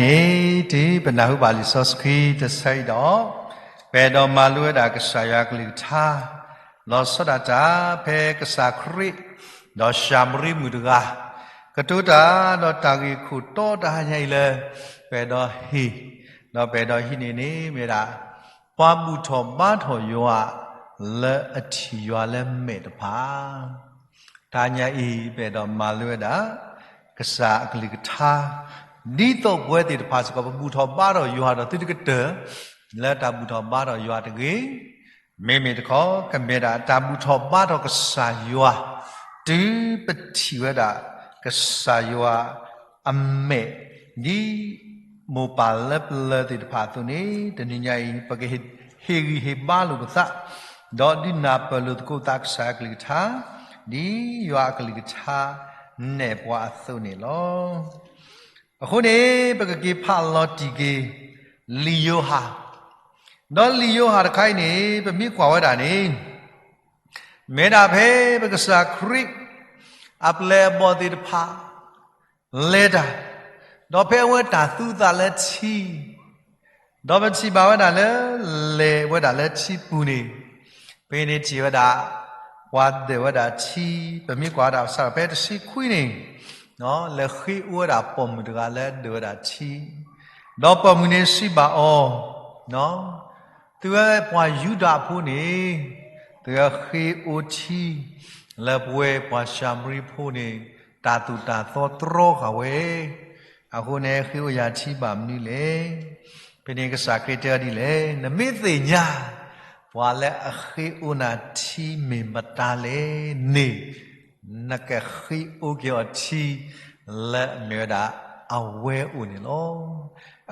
န့ၣ် တုၤပနၢ်ဟူဘၣ်လံာ်စီဆှံတဆၢအံၤဒီး, ပအဲၣ်ဒိးမၤလိဝဲဒၣ်ကစၢ်ယွၤကလုၢ်ကထါ, လီၤဆီဒၣ်တၢ်ဖဲကစၢ်ခရံာ်, ဒီးၡၤမရံမုၣ်တဂၤ, ကတိၤတၢ်ဒီးတၢ်ဂ့ၢ်ခိၣ်တီတဟါညါအံၤလၢ ပအဲၣ်ဒိးဟ့ၣ်, ဒီးပအဲၣ်ဒိးဟံးန့ၢ်န့ၣ်မ့ၢ်ဒၣ် ပှၤဘူၣ်ထီၣ်ဘါထီၣ်ယွၤ လၢအထံၣ်ယွၤလၢမဲာ်တဖၣ် တဟါညါအံၤ ပအဲၣ်ဒိးမၤလိဝဲဒၣ် ကစၢ်အကလုၢ်ကထါ, ဒ်သိးပဝဲသ့ၣ်တဖၣ်စ့ၢ်ကီး ပဘူၣ်ထီၣ်ဘါထီၣ်ယွၤဒီးသုတကတၢၢ် လၢတၢ်ဘူၣ်ထီၣ်ဘါထီၣ်ယွၤတဂ့ၤ, မ့မ့ၢ်တခီ ကမ့ၢ်ဒၣ်တၢ်ဘူၣ်ထီၣ်ဘါထီၣ်ကစၢ်ယွၤ တုၤပထံၣ်ဝဲဒၣ် ကစၢ်ယွၤအမဲာ် ဒ် မိၢ်ပၢ်လၢပျၢၤသ့ၣ်တဖၣ်အသိးန့ၣ် တနံၤညါအံၤ ပကဟ့ၣ်ဂံၢ်ဟ့ၣ်ဘါလိာ်ပသး, ဒီးဒုးနၢ်ပၢၢ်လိာ်သကိးသးကစၢ်အကလုၢ်ကထါ, ဒ်ယွၤအကလုၢ်ကထါနဲၣ်ပှၤအသိးန့ၣ်လီၤ. အဃိန့ၣ် ပကက့ၤဖးလီၤတံၢ်က့ၤ လံာ်ယိၤဟၣ်, ဒီးလံာ်ယိၤဟၣ်တခါအံၤန့ၣ် ပမ့ၢ်ကွၢ်ဝဲဒၣ်န့ၣ် မ့ၢ်ဒၣ်ဖဲပကစၢ်ခရံာ် အပျဲၢ်အဘီၣ်သ့ၣ်တဖၣ် လဲၤတၢ်, ဒီးဖဲအဝဲတၢ်သူသးလၢထံ, ဒီးပထံၣ်ဘၣ်ဝဲဒၣ်လၢ လဲၤဝဲဒၣ်လၢထံပူၤန့ၣ်, ဖဲန့ၣ်ထံၣ်ဝဲဒၣ် ပှၤဒၢးဝဲဒၣ်ထံ, ပမ့ၢ်ကွၢ်ဝဲဒၣ်စးထီၣ်ဖဲတဆံခွံန့ၣ်, လဲၤဃ့အိၣ်ဝဲဒၣ်ပိာ်မုၣ်တဂၤလၢဒၢးဝဲဒၣ်ထံ, ဒီးပိာ်မုၣ်န့ၣ်စံးဘၣ်အီၤ သုဝဲပှၤယူဒၤဖိန့ၣ် သုဝဲဃ့အိၣ်ထံ လၢပဝဲပှၤၡၤမရံဖိန့ၣ် တၢ်သိၣ်တၢ်သီတြီဃာ်ဝဲ, အဃိန့ၣ် ဃ့အိၣ်ယၤထံဘၣ်မနုၤလဲၣ်. ဖဲန့ၣ်ကစၢ်ခရံာ်တဲအီၤဒ်လဲၣ်, နမ့ၢ်သ့ၣ်ညါ ပှၤလၢအဃ့အိၣ်နၤထံမ့ၢ်မတၤလဲၣ်န့ၣ် နကဃ့အိၣ်က့ၤအီၤထံ လၢအမ့ၢ်ဝဲဒၣ်အဝဲအိၣ်န့ၣ်လီၤ.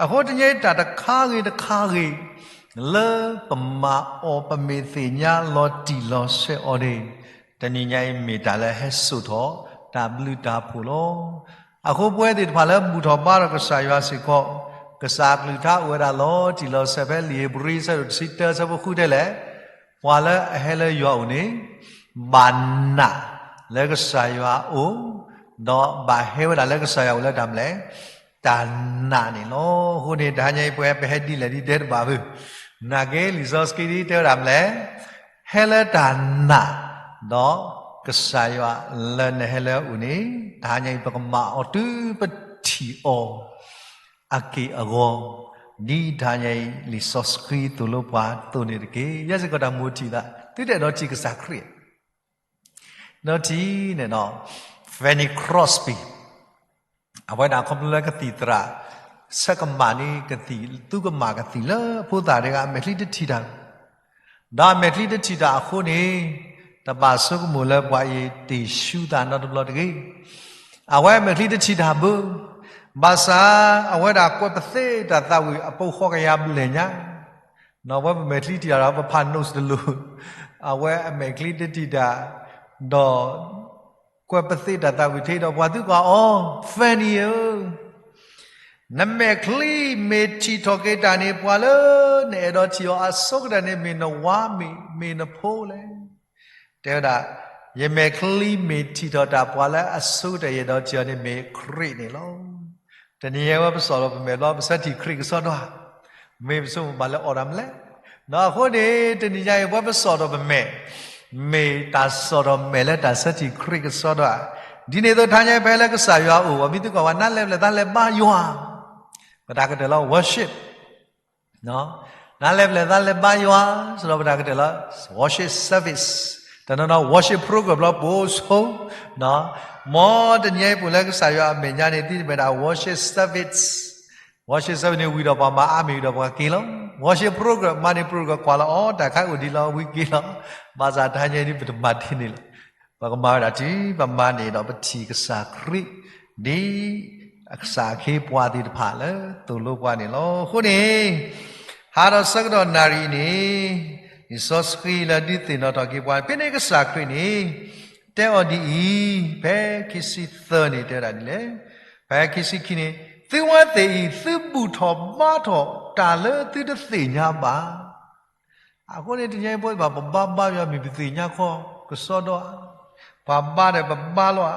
အဃိတနံၤအံၤတၢ်တခါဂ့ၤတခါဂ့ၤ လၢပမၤအီၤ ပမ့ၢ်သ့ၣ်ညါလီၤတံၢ်လီၤဆဲးအီၤန့ၣ်, တနံၤညါအံၤမ့ၢ်တၢ်လၢဟဲစိာ်ထီၣ်တၢ်ဘျုးတၢ်ဖှိၣ်လီၤ. အဃိပဝဲသ့ၣ်တဖၣ်လၢဘူၣ်ထီၣ်ဘါထီၣ်ကစၢ်ယွၤစ့ၢ်ကီး, ကစၢ်အကလုၢ်ကထါအိၣ်ဝဲဒၣ်လီၤတံၢ်လီၤဆဲး ဖဲလံာ်ဧ့ၤဘြံၤ အဆၢဒိၣ်တဆံတၢအဆၢဖိဃုတဲလဲၣ်, ပှၤလၢအဟဲလၢယွၤအအိၣ်န့ၣ် ဘၣ်နာ်လၢကစၢ်ယွၤအအိၣ်, ဒီးဘၣ်ဟဲဝဲဒၣ်လၢကစၢ်ယွၤအအိၣ်လၢတၢ်မနုၤလဲၣ်, တၢ်နာ်န့ၣ်လီၤ. အဃိန့ၣ် တဟါညါအံၤပဝဲပဟဲဒ်လဲၣ်ဒ်တဲတဘၣ်ဘၣ်, နာ်က့လံာ်စီဆှံဒ်တဲဝဲဒၣ်မနုၤလဲၣ်, ဟဲလၢတၢ်နာ်, ဒီးကစၢ်ယွၤလၢနဟဲလၢအအိၣ်န့ၣ် တဟါညါအံၤပကမၤအီၤတုၤပထံၣ်အီၤ အက့ၢ်အဂီၤ, ဒ်တဟါညါအံၤ လံာ်စီဆှံသိၣ်လိပှၤသိးန့ၣ်တက့ၢ်. ယဲစ့ၢ်ကီးတၢ်မူထံၣ်သး သုတအဲၣ်ဒိးထံၣ်ကစၢ်ခရံာ်, ဒီးထံၣ်န့ၣ်ဒီး Fanny Crosby, အဝဲဒၣ်ခီဖျိလၢကသံၣ်သရၣ် ဆၢကမၣ်န့ၣ်ကသံၣ် သုကမၣ်ကသံၣ်လၢအဖိသၣ်တဂၤ အမဲာ်ချံတထံၣ်တၢ် ဒီးအမဲာ်ချံတထံၣ်တၢ်အဃိန့ၣ်, တဘၣ်ဆိကမိၣ်လၢပှၤအံၤတ့ၢ်ဆူသးနီတဘျီတဂ့ၤ. အဝဲအမဲာ်ချံတထံၣ်တၢ်ဘၣ်, ဘၣ်ဆၣ်အဝဲဒၣ်ကွဲးပသ့တၢ်သးဝံၣ်အပိာ်ဃီကယၤဘျဲၣ်ညါ, ပဝဲပမဲာ်ချံတထံၣ်တၢ်ဒီးပဖး notes တလိၤ, အဝဲအမဲာ်ချံတထံၣ်တၢ်, ဒီးကွဲးပသ့တၢ်သးဝံၣ်ထဲဒီးပှၤသုကွၢ်အီၤ, Fanny ဧၢ နမဲာ်ချံမ့ၢ်ထံၣ်ထီၣ်က့ၤတၢ်န့ၣ် ပှၤလၢနအဲၣ်ဒိးထံၣ်အီၤအဆိကတၢၢ်န့ၣ် မ့ၢ်နဝၤမ့ၢ် မ့ၢ်နဖိလဲၣ်. တဲဝဲဒၣ်, ယမဲာ်ချံမ့ၢ်ထံၣ်ထီၣ်တၢ် ပှၤလၢအဆိကတၢၢ်ယအဲၣ်ဒိးထံၣ်အီၤန့ၣ် မ့ၢ်ခရံာ်န့ၣ်လီၤ. တနံၤအံၤဝဲပစိာ်ထီၣ်ပမဲာ်ဘျီ ပဆၢထံၣ်ခရံာ်ကစီဒီဧါ, မ့ၢ်ပဆိကမိၣ်ဘၣ်လၢအီၣ်တၢ်မနုၤလဲၣ်. အဃိန့ၣ် တနံၤညါအံၤ ပဝဲပစိာ်ထီၣ်ပမဲာ်, မ့ၢ်တၢ်စိာ်ထီၣ်မဲာ်လၢတၢ်ဆၢထံၣ်ခရံာ်ကစီဒီဧါ. ဒ်န့ၣ်အသိး တဟါညါအံၤ ပဟဲလၢကစၢ်ယွၤအအိၣ် ပှၤမ့ၢ်သုကွၢ်ဝဲ နၤလဲၤပျဲၢ်သးလဲၤဘါယွၤ, ပတၢ်ကတၢၢ်လၢ worship နၤလဲၤပျဲၢ်သးလဲၤဘါယွၤ, စဒီးပတၢ်ကတၢၢ်လၢ worship service, တနီၤနီၤ worship program လီၤပိာ်ဆိ, မ်တနံၤအံၤပအိၣ်လၢကစၢ်ယွၤအမဲာ်ညါန့ၣ် သုတမ့ၢ်ဒၣ် worship service, worship service န့ၣ် ဝံၤဒီးပှၤမၤအါမံၤဒီးပှၤက့ၤလီၤ. worship program မၤန့ၢ် program ကွၢ်လီၤအီၤ တၢ်ခါအိၣ်ဒံးလီၤ ဝံၤက့ၤလီၤ. ဘၣ်ဆၣ်တဟါညါအံၤ ပတမၤဒ်န့ၣ်လီၤ. ပကမၤဝဲဒၣ်တုၤ ပမၤန့ၢ်ဒီးပထံၣ်ကစၢ်ခရံာ်, ဒ်ကစၢ်အခ့အပှၤသ့ၣ်တဖၣ်လၢသိၣ်လိပှၤန့ၣ်လီၤ. အဃိန့ၣ် ဟါဒီးဆၢကတီၢ်နၣ်ရံၣ်အံၤန့ၣ် လံာ်စီဆှံလၢဒုးသ့ၣ်နီၣ်ထီၣ်က့ၤပှၤ ဖဲန့ၣ်ကစၢ်ခရံာ်န့ၣ် တဲအီၤဒ်အံၤ, ဖဲခံဆံသၢန့ၣ် တဲဝဲဒၣ်ဒ်လဲၣ်, ဖဲခံဆံခံန့ၣ်, သုဝဲသ့ၣ်အံၤ သုဘူၣ်ထီၣ်ဘါထီၣ်တၢ်လၢသုတသ့ၣ်ညါဘၣ်. အဃိန့ၣ် တနံၤအံၤပဝဲဘၣ် ပဘါဘါယွၤမ့ၢ်ပသ့ၣ်ညါခီကစီဒီဧါ, ပှၤဘါဒီးပဘါလီၤဧါ,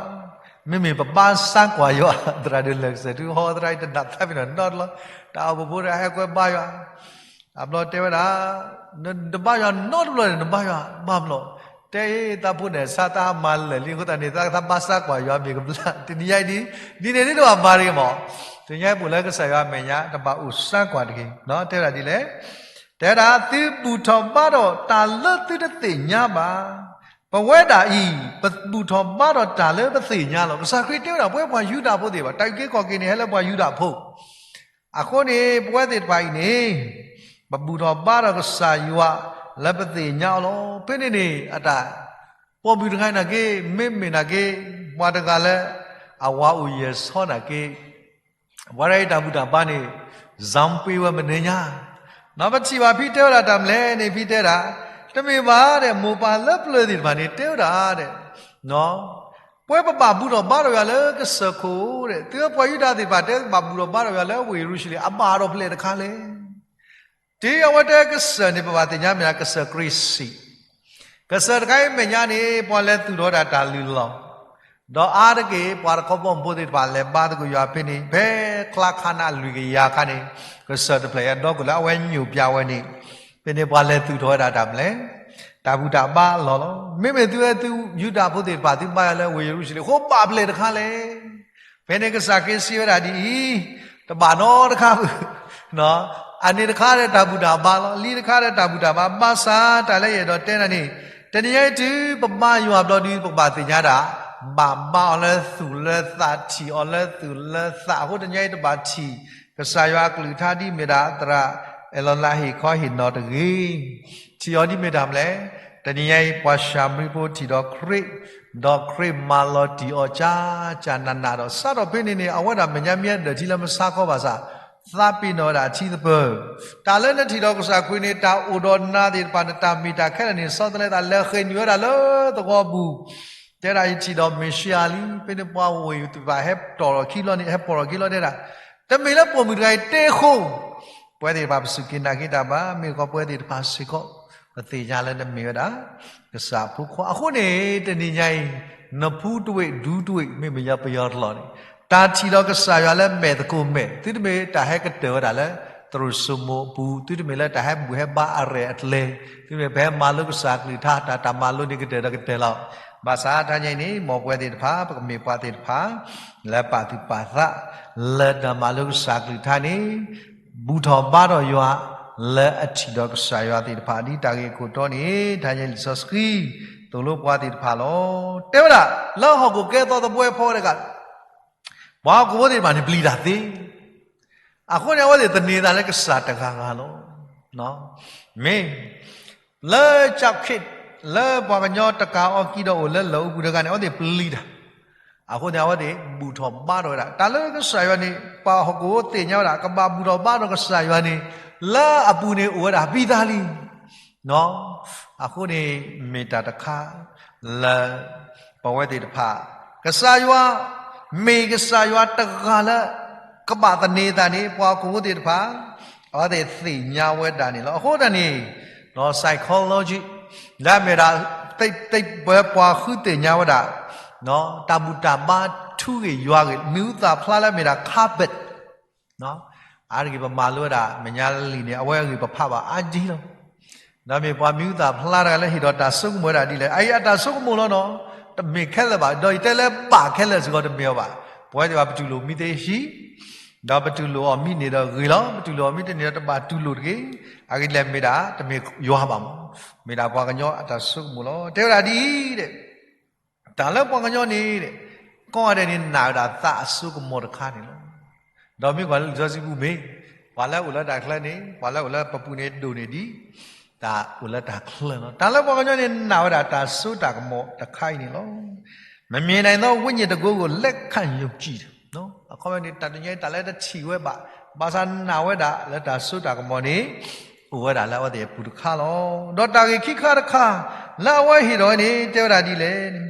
မ့မ့ၢ်ပဘါစါကွၢ်ယွၤ သရၣ်ဒိၣ်လၢာ်ကစၢၢ်ထူ ဟီသရၣ်အံၤတနၢ်သးပ့ၤနီၣ်နီတဘျီ, တၢ်အိၣ်ဖှိၣ်ဖိတဂၤဟဲကွဲဘါယွၤ, အဘျီတဲဝဲဒၣ်, နတဘါယွၤနီတဘျီန့ၣ် နဘါယွၤဘၣ်မနုၤလဲၣ်. တဲအံၤ သးဖိန့ၣ် ဆါတၢ်ဟးမၤလၢာ်လံ အဃိသတးန့ၣ် သးကသးဘါစါကွၢ်ယွၤမ့ၢ်ကဘျါ တနံၤညါအံၤဒ်, ဒ်န့ၣ်ဒ်တဘၣ်မၤတဂ့ၤမး, တနံၤညါအံၤပအိၣ်လၢကစၢ်ယွၤအမဲာ်ညါ တဘၣ်အိၣ်စါကွၢ်တဂ့ၤ, တဲဝဲဒၣ်ဒ်လဲၣ် တဲဝဲဒၣ် သုဘူၣ်ထီၣ်ဘါထီၣ်တၢ်လၢသုတသ့ၣ်ညါဘၣ်. ပဝဲဒၣ်အံၤ ပဘူၣ်ထီၣ်ဘါထီၣ်တၢ်လၢပသ့ၣ်ညါလီၤ. ကစၢ်ခရံာ်တဲဝဲဒၣ် ပဝဲပှၤယူဒၤဖိသ့ၣ်တဖၣ် တၢ်အုၣ်က့ၤခီၣ်က့ၤန့ၣ် ဟဲလၢပှၤယူဒၤဖိ, အဃိန့ၣ် ပဝဲသ့ၣ်တဖၣ်အံၤန့ၣ် ပဘူၣ်ထီၣ်ဘါထီၣ်ကစၢ်ယွၤလၢပသ့ၣ်ညါအီၤလီၤ. ဖဲန့ၣ်န့ၣ် အတၢ်ပိာ်မုၣ်တဂၤနာ်က့, မ့မ့ၢ်နာ်က့, ပှၤတဂၤလၢ အဝၤအိၣ်ယဲၢ်ဆီနာ်က့, ပဝဲဒၣ်အံၤတၢ်ဘူၣ်တၢ်ဘါန့ၣ် ဇၢမ်ပ့ၤဝဲမနုၤညါ, ပထံၣ်ဘၣ်ဖံတဲဝဲဒၣ်တၢ်မနုၤလဲၣ်န့ၣ် ဖံတဲဒၣ်, တမ့ၢ်ဘၣ်ဒီး မိၢ်ပၢ်လၢပျၢၤသ့ၣ်တဖၣ်န့ၣ် တဲဝဲဒၣ်ဒီး ပဝဲပဘၣ်ဘူၣ်ထီၣ်ဘါထီၣ်ယွၤလၢကစၢၢ်ခိၣ်ဒီး သုဝဲပှၤယူဒၤသ့ၣ်တဖၣ်တဲ ပဘၣ်ဘူၣ်ထီၣ်ဘါထီၣ်ယွၤလၢဝ့ၢ်ယရူၤၡလ့ၣ် အဘၣ်အါထီၣ်ဖဲလဲၣ်တခါလဲၣ်. တုၤအဝဲတဲကစၢၢ်န့ၣ် ပဘၣ်သ့ၣ်ညါမ့ၢ်ဒၣ်ကစၢၢ်ခရံာ်စံး, ကစၢၢ်တခါအံၤမဲာ်ညါန့ၣ် ပှၤလဲၤသူၣ်ထီၣ်ဝဲဒၣ်တၢ်လုၢ်လီၢ်, ဒီးအါတက့ၢ် ပှၤတခီဘီမုၢ်ဖိသ့ၣ်တဖၣ်လဲၤဘါသကိးယွၤဖဲန့ၣ် ဖဲချါခါနါလွံၢ်ကယၤခါန့ၣ် ကစၢၢ်တဖျၢၣ်အံၤဒီကလုာ်လၢအဝဲညိၣ်ပျဲဝဲန့ၣ်, ဖဲန့ၣ်ပှၤလဲၤသူၣ်ထီၣ်ဝဲဒၣ်တၢ်မနုၤလဲၣ်, တၢ်ဘူၣ်တၢ်ဘါအလီၢ်လီၤ. မ့မ့ၢ်သုဝဲသုယူဒၤဖိသ့ၣ်တဖၣ် သုဘါယွၤလၢဝ့ၢ်ယရူၤၡလ့ၣ် ဃိဘၣ်ဖဲလဲၣ်တခါလဲၣ်. ဖဲန့ၣ်ကစၢ်ခရံာ်စံးဝဲဒၣ်ဒ်အံၤ, တဘၣ်နီတခါဘၣ် အန့ၣ်တခါဒီးတၢ်ဘူၣ်တၢ်ဘါလီၤ. လံတခါဒီးတၢ်ဘူၣ်တၢ်ဘါ ဘၣ်ဆၣ်တၢ်လၢယအဲၣ်ဒိးတဲနၤန့ၣ်, တနံၤညါအံၤတုၤပဘါယွၤဘျီဒုး ပကဘၣ်သ့ၣ်ညါဒၣ်, ဘၣ်ဘါအီၤလၢသူၣ်လၢသး ထံၣ်အီၤလၢသူၣ်လၢသးအဃိ တနံၤညါအံၤတဘၣ်ထံၣ် ကစၢ်ယွၤအကလုၢ်ကထါဒ်မ့ၢ်ဒၣ်သရၣ်အဲၣ်လီၤလးဟ့ၣ်ခီဟ့ၣ်နီၤတဂ့ၤ. ထံၣ်အီၤဒ်မ့ၢ်တၢ်မနုၤလဲၣ်, တနံၤညါအံၤပှၤၡၤမရံဖိထံၣ်ဒီးခရံာ်, ဒီးခရံာ်မၤလီၤတံၢ်အီၤကၠါကၠါနးနးဒီး စးထီၣ်ဖဲန့ၣ်န့ၣ် အဝဲဒၣ်မဲာ်ညါမ့ၢ်အဲၣ်ဒိးထံလၢမဆါခီဘၣ်ဆၣ်, သးပ့ၤနီၣ်ဝဲဒၣ်အထံသပၢၤ, တၢ်လၢနထံၣ်ဒီးကစၢ်ခရံာ်န့ၣ် တၢ်အိၣ်ဒီးနၤသ့ၣ်တဖၣ် နတၢ်မ့ၢ်တၢ်ခဲလၢာ်န့ၣ် ဆီတလဲသးလဲၤဃ့ၢ်နုာ်ဝဲဒၣ်လၢသဝီပူၤ, တဲဒၣ်ယထံၣ်ဒီးမ့ၣ်ၡံအၤလံ. ဖဲန့ၣ်ပှၤဝ့ၢ်သ့ၣ်တဖၣ်ဟဲတီၣ်ထီၣ်ခံဘျီန့ၣ် ဟဲပိာ်ထီၣ်ခံဘျီတဲဒၣ်, တမ့ၢ်လၢပိာ်မုၣ်တဂၤအံၤတဲအဃိ ပဝဲသ့ၣ်တဖၣ်ပစူၢ်က့ၤနာ်က့ၤတၢ်ဘၣ်, မ့ၢ်ကီးပဝဲသ့ၣ်တဖၣ်စ့ၢ်ကီး ပသ့ၣ်ညါလၢနမ့ၢ်ဝဲဒၣ် ကစၢ်အဖိခွါ. အဃိန့ၣ် တနံၤညါအံၤ နဖူတဝ့ၢ် ဒူတဝ့ၢ် မ့မ့ၢ်ယပယီၤတလီၢ်န့ၣ်, တၢ်ထံၣ်ဒီးကစၢ်ယွၤလၢမဲာ်သကိးမဲာ်, သုတမ့ၢ်တၢ်ဟဲကတၢၢ်ဝဲဒၣ်လၢ သရိာ်စိမိၤအပူၤ, သုတမ့ၢ်လၢတၢ်ဟဲဘူၣ်ဟဲဘါအရဲၣ်အကျဲၤ, သုတမ့ၢ်ပဟဲမၤလိကစၢ်ကလုၢ်ကထါ, တၢ်တၢ်မၤလိန့ၣ်ကတၢၢ်ဒီးကတၢၢ်လီၤ. ဘၣ်ဆၣ်တနံၤညါအံၤန့ၣ် မ်ပဝဲသ့ၣ်တဖၣ် ပကမ့ၢ်ပှၤသ့ၣ်တဖၣ် လၢပာ်သူၣ်ပာ်သး လၢတၢ်မၤလိကစၢ်ကလုၢ်ကထါန့ၣ် ဘူၣ်ထီၣ်ဘါထီၣ်ယွၤ လၢအထံၣ်ဒီးကစၢ်ယွၤသ့ၣ်တဖၣ် ဒ်တၢ်ဂ့ၢ်အခိၣ်တီန့ၣ် တနံၤညါအံၤလံာ်စီဆှံ သိၣ်လိပှၤသ့ၣ်တဖၣ်လီၤ. တဲဝဲဒၣ် လၢဟီၣ်ခိၣ်ကဲသီသဘှဲဖီဝဲတဂၤ ပှၤဟီၣ်ခိၣ်ဖိသ့ၣ်တဖၣ်န့ၣ် ပျံၤတၢ်သ့, အဃိန့ၣ် အဝဲသ့ၣ်သန့ၤသးလၢကစၢ်တဂၤဂၤလီၤ. မ့ၢ် လၢကၠၣ်ခ့ၣ် လၢပှၤကညီတကးအီၤကံဒီးအိၣ်လၢလၢၢ်အူပူၤတဂၤန့ၣ် အဝဲသ့ၣ်ပျံၤတၢ်, အဃိန့ၣ် အဝဲသ့ၣ်ဘူၣ်ထီၣ်ဘါထီၣ်ဝဲဒၣ် တၢ်လၢကစၢ်ယွၤန့ၣ် ပှၤဟီၣ်ခိၣ်ဖိသ့ၣ်ညါဝဲဒၣ် ကဘၣ်ဘူၣ်ထီၣ်ဘါထီၣ်ကစၢ်ယွၤန့ၣ် လၢအပူၤန့ၣ်အိၣ်ဝဲဒၣ်ပံသးလံ အဃိန့ၣ် မ့ၢ်တၢ်တခါ လၢ ပဝဲသ့ၣ်တဖၣ် ကစၢ်ယွၤ မ့ၢ်ကစၢ်ယွၤတဂၤလၢ ကဘၣ်သန့ၤသးန့ၣ် ပှၤဟီၣ်ခိၣ်ဖိသ့ၣ်တဖၣ် အဝဲသ့ၣ်သ့ၣ်ညါဝဲဒၣ်န့ၣ်လီၤ. အဃိသတးန့ၣ် psychology လၢအမ့ၢ်ဒၣ် သ့ၣ်ပဝဲပှၤဃုသ့ၣ်ညါဝဲဒၣ် တၢ်ဘူၣ်တၢ်ဘါထူဂ့ၢ်ယွၤဂ့ၢ် မံၤဟူသၣ်ဖျါလၢအမ့ၢ်ဒၣ် carpet အါတက့ၢ်ပမၤလိဝဲဒၣ် မဲာ်ညါလံာ်န့ၣ် အဝဲအဂ့ၢ်ပဖးဘၣ်အါဒံလီၤ. ဒီးမ့ၢ်ပှၤမံၤဟူသၣ်ဖျါတဂၤလၢဟ့ၣ်ဒီးတၢ်ဆိကမိၣ်ဝဲဒၣ်ဒ်လဲၣ်, အအံၤအတၢ်ဆိကမိၣ်လီၤနီၤ, တမ့ၢ်ခဲလၢာ်ဘၣ်, ဒီးယတဲလၢဘၣ်ခဲလၢာ်စ့ၢ်ကီးတမ့ၢ်အီၤဘၣ်. ပဝဲသ့ၣ်ဘၣ်ပတူၢ်လိာ်မံၤသ့ဟံၣ်, ဒီးပတူၢ်လိာ်အီၤမံၤန့ၣ်ဒီးဂ့ၤလီၤ, ပတူၢ်လိာ်အီၤမံၤတန့ၢ်ဒီးတဘၣ်တူၢ်လိာ်တဂ့ၤ. အဂ့ၢ်ဒ်လဲၣ်မ့ၢ်ဒၣ် တမ့ၢ်ယွၤဘၣ်မး, မ့ၢ်ဒၣ်ပှၤကညီအတၢ်ဆိကမိၣ်လီၤ. တဲဝဲဒၣ်ဒ်အံၤ တၢ်လၢပှၤကညီန့ၣ် ကိးဂၤဒဲးန့ၣ်နာ်ဝဲဒၣ်သးအစိကမီၤတခါန့ၣ်လီၤ. ဒီးမ့ၢ်ကွၢ်လၢလံာ်စီဆှံပူၤမ့ၢ် ပှၤလၢအိၣ်လၢတၢ်ချၢန့ၣ် ပှၤလၢအိၣ်လၢပပူၤန့ၣ်ဒိၣ်န့ၢ်ဒံး တၢ်အိၣ်လၢတၢ်ချၢလီၤ. တၢ်လၢပှၤကညီန့ၣ်နာ်ဝဲဒၣ်တၢ်စိတၢ်ကမီၤတခါအံၤန့ၣ်လီၤ. မမြင်နိုင်သောဝိညာဉ်တစ်ခုကို လက်ခံယုံကြည် အခီပညီန့ၣ် တၢ်တနံၤအံၤတၢ်လၢတထံၣ်ဝဲဘၣ်, ဘၣ်ဆၣ်နာ်ဝဲဒၣ်လၢတၢ်စိတၢ်ကမီၤန့ၣ် အိၣ်ဝဲဒၣ်လၢအဝဲသ့ၣ်အပူၤတခါလီၤ. ဒီးတၢ်ဂ့ၢ်ခံခါတခါ လၢအဝဲဟ့ၣ်ဒီးန့ၣ် တဲဝဲဒၣ်ဒ်လဲၣ်န့ၣ်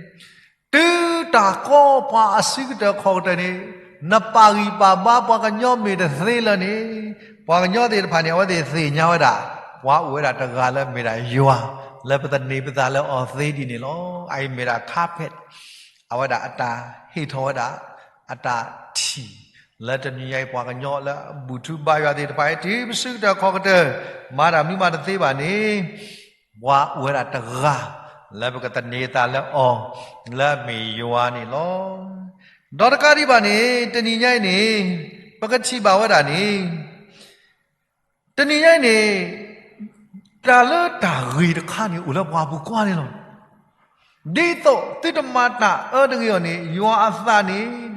တုၤတၢ်ကီပှၤအစုကတၢၢ်ခီၣ်ကတၢၢ်န့ၣ် နပာ်ဂံၢ်ပာ်ဘါပှၤကညီမ့ၢ်တသ့လၢၤန့ၣ် ပှၤကညီသ့ၣ်တဖၣ်န့ၣ် အဝဲသ့ၣ်သ့ၣ်ညါဝဲဒၣ် ပှၤအိၣ်ဝဲဒၣ်တဂၤလၢမ့ၢ်ဒၣ်ယွၤ လၢပသန့ၤပသးလၢအီၤသ့ဒ်န့ၣ်လီၤ. အအံၤမ့ၢ်ဒၣ် carpet အဝဲဒၣ်အတၢ်ဟ့ၣ်ထီၣ်ဝဲဒၣ် အတၢ်ထံၣ် လၢတနံၤညါအံၤ ပှၤကညီလၢအဘူၣ်ထူဘါယွၤသ့ၣ်တဖၣ်အံၤ တုၤပစုကတၢၢ်ခီၣ်ကတၢၢ် မၤတၢ်မနုၤမးတသ့ဘၣ်န့ၣ် ပှၤအိၣ်ဝဲဒၣ်တဂၤ လၢပကသန့ၤသးလၢအီၤ လၢအမ့ၢ်ယွၤန့ၣ်လီၤ. ဒီးတကးဒံးဘၣ်န့ၣ် တနံၤညါအံၤန့ၣ် ပကထံၣ်ဘၣ်ဝဲဒၣ်န့ၣ် တနံၤညါအံၤန့ၣ် တၢ်လၢတၢ်ဂ့ၤတခါန့ၣ် အိၣ်လၢပှၤပူၤကွံာ်န့ၣ်လီၤ. ဒ်သိးသုတမၤတၢ်အၢတဂ့ၤအီၤန့ၣ် ယွၤအသးန့ၣ်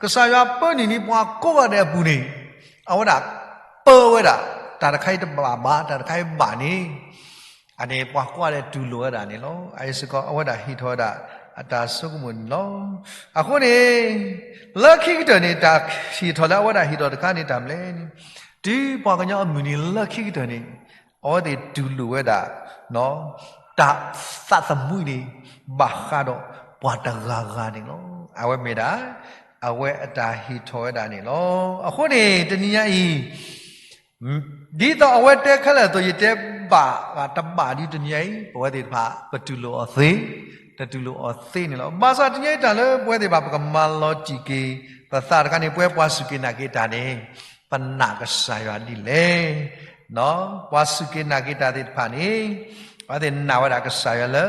ကစၢ်ယွၤပၢနုာ်န့ၢ်ပှၤကိးဂၤဒဲးအပူၤန့ၣ် အဝဲဒၣ်ပၢဝဲဒၣ် တၢ်တခါအံၤတဘၣ်ဘၣ် တၢ်တခါအံၤဘၣ်န့ၣ် အန့ၣ်ပှၤကိးဂၤဒဲးတူၢ်လိာ်ဝဲဒၣ်န့ၣ်လီၤ. အအံၤစ့ၢ်ကီး အဝဲဒၣ်ဟ့ၣ်ထီၣ်ဝဲဒၣ် အတၢ်ဆိကမိၣ်န့ၣ်လီၤ. အဃိန့ၣ် လၢခံကတၢၢ်န့ၣ် တၢ်ဟ့ၣ်ထီၣ်လၢအဝဲဒၣ်ဟ့ၣ်ထီၣ်တခါန့ၣ် တၢ်မနုၤလဲၣ်န့ၣ် တုၤပှၤကညီအမုၢ်နံၤလၢခံကတၢၢ်န့ၣ် အဝဲသ့ၣ်တူၢ်လိာ်ဝဲဒၣ် တၢ်သးသမူန့ၣ် ဘၣ်ဃးဒီးပှၤတဂၤဂၤန့ၣ်လီၤ. အဝဲမ့ၢ်ဒၣ် အဝဲအတၢ်ဟ့ၣ်ထီၣ်ဝဲဒၣ်န့ၣ်လီၤ. အဃိန့ၣ် တနံၤညါအံၤ ဒ်သိးအဝဲတဲခဲလၢာ်အသိး ယတဲဘၣ်ဂ့ၤတဘၣ်ဒ်တနံၤညါအံၤ ပဝဲသ့ၣ်တဖၣ် ပတူၢ်လိာ်အီၤသ့, တတူၢ်လိာ်အီၤသ့န့ၣ်လီၤ. ဘၣ်ဆၣ်တနံၤညါအံၤတၢ်လၢပဝဲသ့ၣ်တဖၣ် ပကမၤလီၤတံၢ်က့ၤပသးတခါန့ၣ် ပဝဲပှၤစူၢ်က့ၤနာ်က့ၤတၢ်န့ၣ် ပနာ်ကစၢ်ယွၤဒ်လဲၣ်. ပှၤစူၢ်က့ၤနာ်က့ၤတၢ်သ့ၣ်တဖၣ်န့ၣ် အဝဲသ့ၣ်နာ်ဝဲဒၣ်ကစၢ်ယွၤလၢ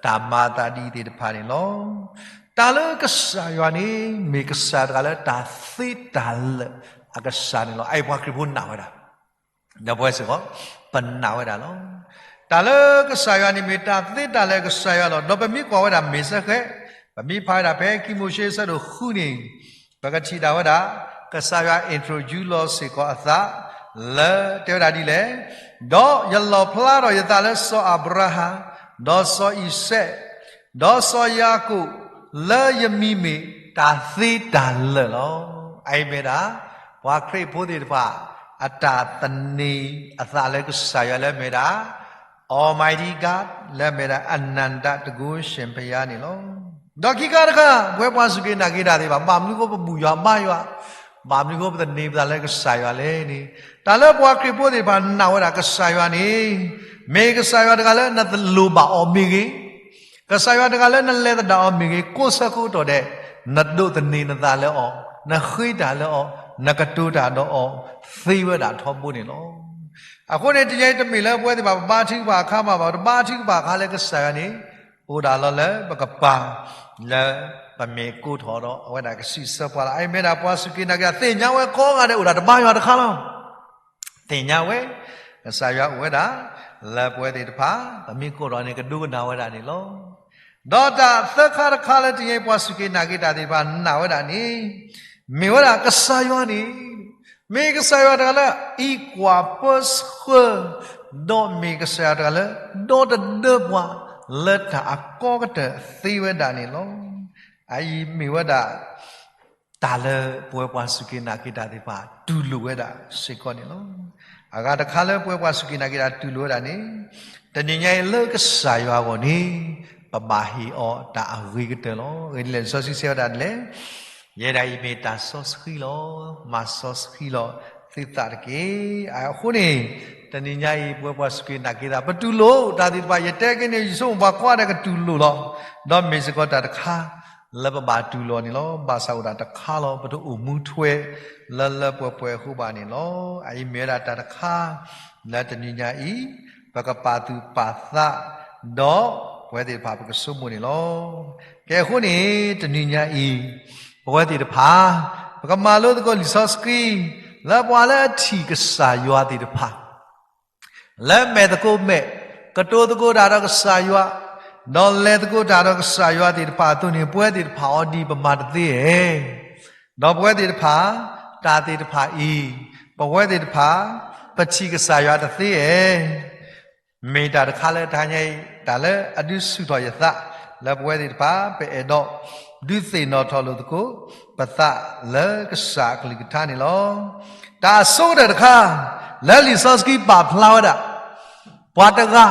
တၢ်မၤအသးဒ်အံၤသ့ၣ်တဖၣ်န့ၣ်လီၤ. တၢ်လၢကစၢ်ယွၤန့ၣ် မ့ၢ်ကစၢ်တဂၤလၢတၢ်သ့တၢ်လၢာ်အကစၢ်န့ၣ်လီၤ. အအံၤပှၤခရံာ်ဖိနာ်ဝဲဒၣ် ဒီးပဝဲစ့ၢ်ကီး ပနာ်ဝဲဒၣ်လီၤ. တၢ်လၢကစၢ်ယွၤန့ၣ်မ့ၢ်တၢ်သ့တၢ်လၢာ်အကစၢ်ယွၤလီၤ. ဒီးပမ့ၢ်ကွၢ်ဝဲဒၣ်မ့ၢ်စ့ၢ်ကီး, ပမ့ၢ်ဖးဝဲဒၣ်ဖဲခံမိၤၡ့အဆၢဒိၣ်ဃုန့ၣ်, ပကထံၣ်ဒၣ်ဝဲဒၣ် ကစၢ်ယွၤ introduce လီၤစ့ၢ်ကီးအသး လၢတဲဝဲဒၣ်ဒ်လဲၣ်, ဒီးယလီၣ်ဖျါထီၣ်ယသးလၢစီၤအၤဘြၤဟၣ်, ဒီးစီၤအံၤစဲး, ဒီးစီၤယၤကိာ် လၢယမံၤမ့ၢ်တၢ်သ့တၢ်လၢာ်လီၤ. အအံၤမ့ၢ်ဒၣ် ပှၤခရံာ်ဖိသ့ၣ်တဖၣ် အတၢ်သန့ၤအသးလၢကစၢ်ယွၤလၢမ့ၢ်ဒၣ် Almighty God လၢမ့ၢ်ဒၣ် အနန္တတကုၤဆ့ၣ်ဖယါန့ၣ်လီၤ. ဒီးခံခါတခါ ပဝဲပှၤစူၢ်က့ၤနာ်က့ၤတၢ်သ့ၣ်တဖၣ် ဘၣ်မနုၤဃိပဘူၣ်ယွၤဘါယွၤ, ဘၣ်မနုၤဃိပသန့ၤပသးလၢကစၢ်ယွၤလဲၣ်န့ၣ်, တၢ်လၢပှၤခရံာ်ဖိသ့ၣ်တဖၣ်နာ်ဝဲဒၣ်ကစၢ်ယွၤန့ၣ် မ့ၢ်ကစၢ်ယွၤတဂၤလၢနလိၣ်ဘၣ်အီၤမ့ၢ်ဂ့ၤ, ကစၢ်ယွၤတဂၤလၢနလဲၤသဒၣ်အီၤမ့ၢ်ဂ့ၤ, ကိးဆၢကိးတီၢ်ဒဲး နဒိးသန့ၤနသးလၢအီၤ, နဃ့တၢ်လၢအီၤ, နကတိၤတၢ်ဒီးအီၤ သ့ဝဲဒၣ်ထီဘိန့ၣ်လီၤ. အဃိန့ၣ် တနံၤညါအံၤတမ့ၢ်လၢပဝဲသ့ၣ်တဖၣ် ပဘါထုကဖၣ်အခါမးဘၣ်, တဘါထုကဖၣ်အခါလၢကစၢ်ယွၤန့ၣ် အိၣ်ဒၣ်လီၤလၢပကပၤ လၢပမ့ၢ်ကိးထီၣ်ဒီးအဝဲဒၣ်ကဆံးစၢပှၤလီၤ. အအံၤမ့ၢ်ဒၣ်ပှၤစူၢ်က့ၤနာ်က့ၤတၢ် သ့ၣ်ညါဝဲကိးဂၤဒဲးအိၣ်ဒၣ်တဘါယွၤတခါလီၤ. သ့ၣ်ညါဝဲ ကစၢ်ယွၤအိၣ်ဝဲဒၣ် လၢပဝဲသ့ၣ်တဖၣ် ပမ့ၢ်ကိးထီၣ်န့ၣ် ကဒိကနၣ်ဝဲဒၣ်န့ၣ်လီၤ. ဒီးတၢ်သၢခါတခါလၢတနံၤညါအံၤ ပှၤစူၢ်က့ၤနာ်က့ၤတၢ်သ့ၣ်တဖၣ်နာ်ဝဲဒၣ်န့ၣ် မ့ၢ်ဝဲဒၣ်ကစၢ်ယွၤန့ၣ် မ့ၢ်ကစၢ်ယွၤတဂၤလၢအအံးကွၢ်ပၢဆှၢ ဒီးမ့ၢ်ကစၢ်ယွၤတဂၤလၢ ဒီတဒၢပှၤ လၢတၢ်အကီကတၢၢ်သ့ဝဲဒၣ်န့ၣ်လီၤ. အအံၤမ့ၢ်ဝဲဒၣ် တၢ်လၢပဝဲပှၤစူၢ်က့ၤနာ်က့ၤတၢ်သ့ၣ်တဖၣ်တူၢ်လိာ်ဝဲဒၣ်စ့ၢ်ကီးန့ၣ်လီၤ. အဂၤတခါလၢပဝဲပှၤစူၢ်က့ၤနာ်က့ၤတၢ်တူၢ်လိာ်ဝဲဒၣ်န့ၣ် တနံၤညါအံၤလၢကစၢ်ယွၤအဂီၢ်န့ၣ် ပဘၣ်ဟ့ၣ်အီၤတၢ်အဂ့ၤကတၢၢ်လီၤ. အဂ့ၢ်ဒ်လဲၣ် လံာ်စီဆှံတဲဝဲဒၣ်ဒ်လဲၣ်, ယဲဒၣ်အံၤမ့ၢ်တၢ်စီဆှံလီၤ. မၤစီဆှံလီၤသုသးတက့ၢ်. အဃိန့ၣ် တနံၤညါအံၤ ပဝဲပှၤစူၢ်က့ၤနာ်က့ၤတၢ် ပတူၢ်လိာ်တၢ်သ့ၣ်တဖၣ် ယတဲက့ၤန့ၣ် ယဆိကမိၣ်ပှၤကိးဂၤဒဲးကတူၢ်လိာ်လီၤ. ဒီးမ့ၢ်စ့ၢ်ကီးတၢ်တခါ လၢပဘၣ်တူၢ်လိာ်န့ၣ်လီၤ. ဘၣ်ဆၣ်အိၣ်ဒၣ်တခါလီၤ ပတအိၣ်မူထွဲ လၢလၢပှဲၤပှဲၤအဃိဘၣ်န့ၣ်လီၤ. အအံၤမ့ၢ်ဝဲဒၣ်တၢ်တခါ လၢတနံၤညါအံၤ ပကပာ်သူၣ်ပာ်သး ဒီးပဝဲသ့ၣ်တဖၣ်ပကဆိကမိၣ်န့ၣ်လီၤ. ကဲအဃိန့ၣ် တနံၤညါအံၤ ပဝဲသ့ၣ်တဖၣ် ပကမၤလိသကိးလံာ်စီဆှံ လၢပှၤလၢအထံၣ်ကစၢ်ယွၤသ့ၣ်တဖၣ် လၢမဲာ်သကိးမဲာ် ကတိၤသကိးတၢ်ဒီးကစၢ်ယွၤ, ဒီးလဲၤသကိးတၢ်ဒီးကစၢ်ယွၤသ့ၣ်တဖၣ်အသိးန့ၣ် ပဝဲသ့ၣ်တဖၣ်အီၤဒ်ပမၤတသ့ဧါ. ဒီးပဝဲသ့ၣ်တဖၣ် တၢ်သ့ၣ်တဖၣ်အံၤ ပဝဲသ့ၣ်တဖၣ် ပထံၣ်ကစၢ်ယွၤတသ့ဧါ. မ့ၢ်တၢ်တခါလၢတဟါညါအံၤ တၢ်လၢအဒုးဆူၣ်ထီၣ်ယသး လၢပဝဲသ့ၣ်တဖၣ် ပအဲၣ်ဒိးဒုးသ့ၣ်နီၣ်ထီၣ်လိာ်သကိး ပသးလၢကစၢ်အကလုၢ်ကထါန့ၣ်လီၤ. တၢ်အဆိကတၢၢ်တခါ လၢလံာ်စီဆှံပာ်ဖျါဝဲဒၣ် ပှၤတဂၤ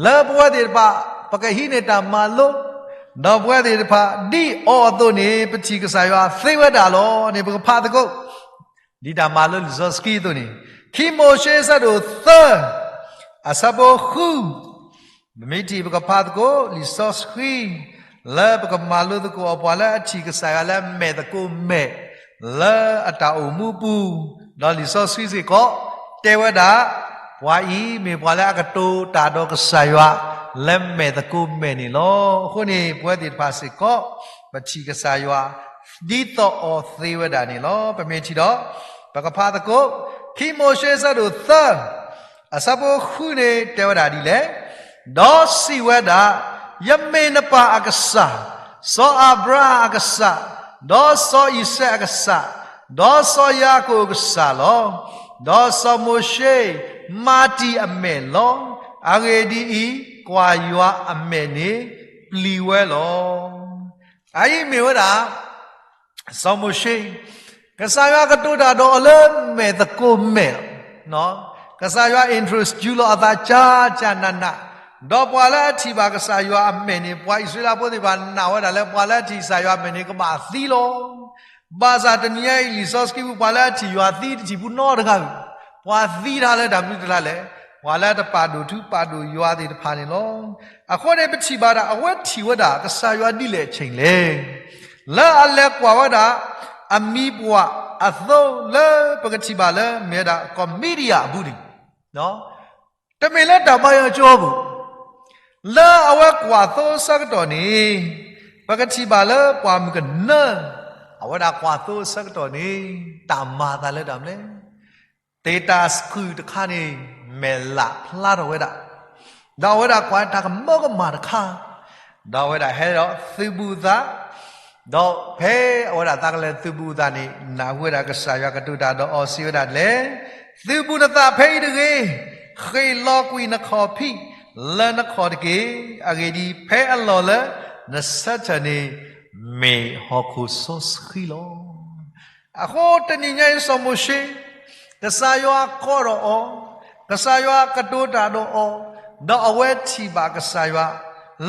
လၢပဝဲသ့ၣ်တဖၣ် ပကဟံးန့ၢ်တၢ်မၤလိ ဒီးပဝဲသ့ၣ်တဖၣ် ဒ်အီၤအသိးန့ၣ် ပထံၣ်ကစၢ်ယွၤသ့ဝဲဒၣ်လီၤန့ၣ် ပကဖးသကိး ဒ်တၢ်မၤလိလံာ်စီဆှံအသိးန့ၣ်, ခံမိၤၡ့အဆၢဒိၣ်သၢ အဆၢဖိဃု, ပမ့ၢ်ထံၣ်ပကဖးသကိး လံာ်စီဆှံ လၢပကမၤလိသကိးအီၤ ပှၤလၢအထံၣ်ကစၢ်ယွၤလၢအမဲာ်သကိးမဲာ် လၢအတၢ်အိၣ်မူအပူၤ, ဒီးလံာ်စီဆှံစ့ၢ်ကီး တဲဝဲဒၣ်, ပှၤအံၤမ့ၢ်ပှၤလၢအကတိၤတၢ်ဒီးကစၢ်ယွၤ လၢမဲာ်သကိးမဲာ်န့ၣ်လီၤ. အဃိန့ၣ် ပဝဲသ့ၣ်တဖၣ်စ့ၢ်ကီး ပထံၣ်ကစၢ်ယွၤ ဒ်သိးအီၤသ့ဝဲဒၣ်န့ၣ်လီၤ. ပမ့ၢ်ထံၣ်ဒီး ပကဖးသကိး ခံမိၤၡ့အဆၢဒိၣ်သၢ အဆၢဖိဃုန့ၣ်တဲဝဲဒၣ်ဒ်လဲၣ်, ဒီးစံးဝဲဒၣ်, ယမ့ၢ်နပၢ်အကစၢ်, စီၤအၤဘြၤဟၣ်အကစၢ်, ဒီးစီၤအံၤစဲးအကစၢ်, ဒီးစီၤယၤကိာ်အကစၢ်လီၤ. ဒီးစီၤမိၤၡ့မၤတံၢ်အမဲာ်လီၤ. အဂ့ၢ်ဒ်အံၤ, ကွၢ်ယွၤအမဲာ်န့ၣ်ပျံၤဝဲလီၤ. အအံၤမ့ၢ်ဝဲဒၣ် စီၤမိၤၡ့, ကစၢ်ယွၤကတိၤတၢ်ဒီးအီၤလၢမဲာ်သကိးမဲာ်လီၤ. ကစၢ်ယွၤ introduce လီၤအသးကၢ်ကၢ်နးနး, ဒီးပှၤလၢအထံၣ်ဘၣ်ကစၢ်ယွၤအမဲာ်န့ၣ် ပှၤအံၣ်စရ့လးဖိသ့ၣ်တဖၣ်နာ်ဝဲဒၣ်လၢ ပှၤလၢအထံၣ်ကစၢ်ယွၤအမဲာ်န့ၣ် ကဘၣ်သံလီၤ. ဘၣ်ဆၣ်တနံၤညါအံၤ လံာ်စီဆှံပူၤ ပှၤလၢအထံၣ်ယွၤသံတထံၣ်ပူၤနီတဂၤဘၣ်. ပှၤသံတၢ်လၢတၢ်မနုၤတခါလဲၣ်, ပှၤလၢတပာ်ဒိၣ်ထူပာ်ဒိၣ်ယွၤသ့ၣ်တဖၣ်န့ၣ်လီၤ. အဃိန့ၣ် ပထံၣ်ဘၣ်ဒၣ် အဝဲထံၣ်ဝဲဒၣ်ကစၢ်ယွၤဒ်လဲၣ်အဆ့ၣ်လဲၣ်, လၢအလဲၤကွၢ်ဝဲဒၣ် အမံၤပှၢ်အသိလၢပကထံၣ်ဘၣ်လၢမ့ၢ်ဝဲဒၣ် ကီၢ်မံဒယၣ်အပူၤန့ၣ်, တမ့ၢ်လၢတၢ်ဘါယွၤကၠိပူၤ, လၢအဝဲကွၢ်သိအဆၢကတီၢ်န့ၣ်, ပကထံၣ်ဘၣ်လၢပှၢ်မုၢ်ကနၢ, အဝဲဒၣ်ကွၢ်သိအဆၢကတီၢ်န့ၣ် တၢ်မၤအသးလၢတၢ်မနုၤလဲၣ်, သ့ၣ်တၢ်စကူးတခါန့ၣ် မဲာ်လးဖျါထီၣ်ဝဲဒၣ်, ဒီးအဝဲဒၣ်ကွၢ်တၢ်ကမၢကမၣ်တခါ, ဒီးအဝဲဒၣ်ဟဲဒီးသုးဘူးအသး, ဒီးဖဲအဝဲဒၣ်သးကလဲၤသုးဘူးအသးန့ၣ် နၢ်ဟူဝဲဒၣ်ကစၢ်ယွၤကတိၤတၢ်ဒီးအီၤစံးဝဲဒၣ်ဒ်လဲၣ်, သုးဘူးနသးဖဲအံၤတဂ့ၤ, ဃ့ၢ်လီၤကွံာ်နခီၣ်ဖံးလၢနခီၣ်တက့ၢ်. အဂ့ၢ်ဒ်အံၤ, ဖဲအလီၢ်လၢနဆၢထၢၣ်န့ၣ် မ့ၢ်ဟီၣ်ခိၣ်စီဆှံလီၤ. အဃိတနံၤညါအံၤ စီၤမိၤၡ့, ကစၢ်ယွၤကိးဒီးအီၤ, ကစၢ်ယွၤကတိၤတၢ်ဒီးအီၤ, ဒီးအဝဲထံၣ်ဘၣ်ကစၢ်ယွၤ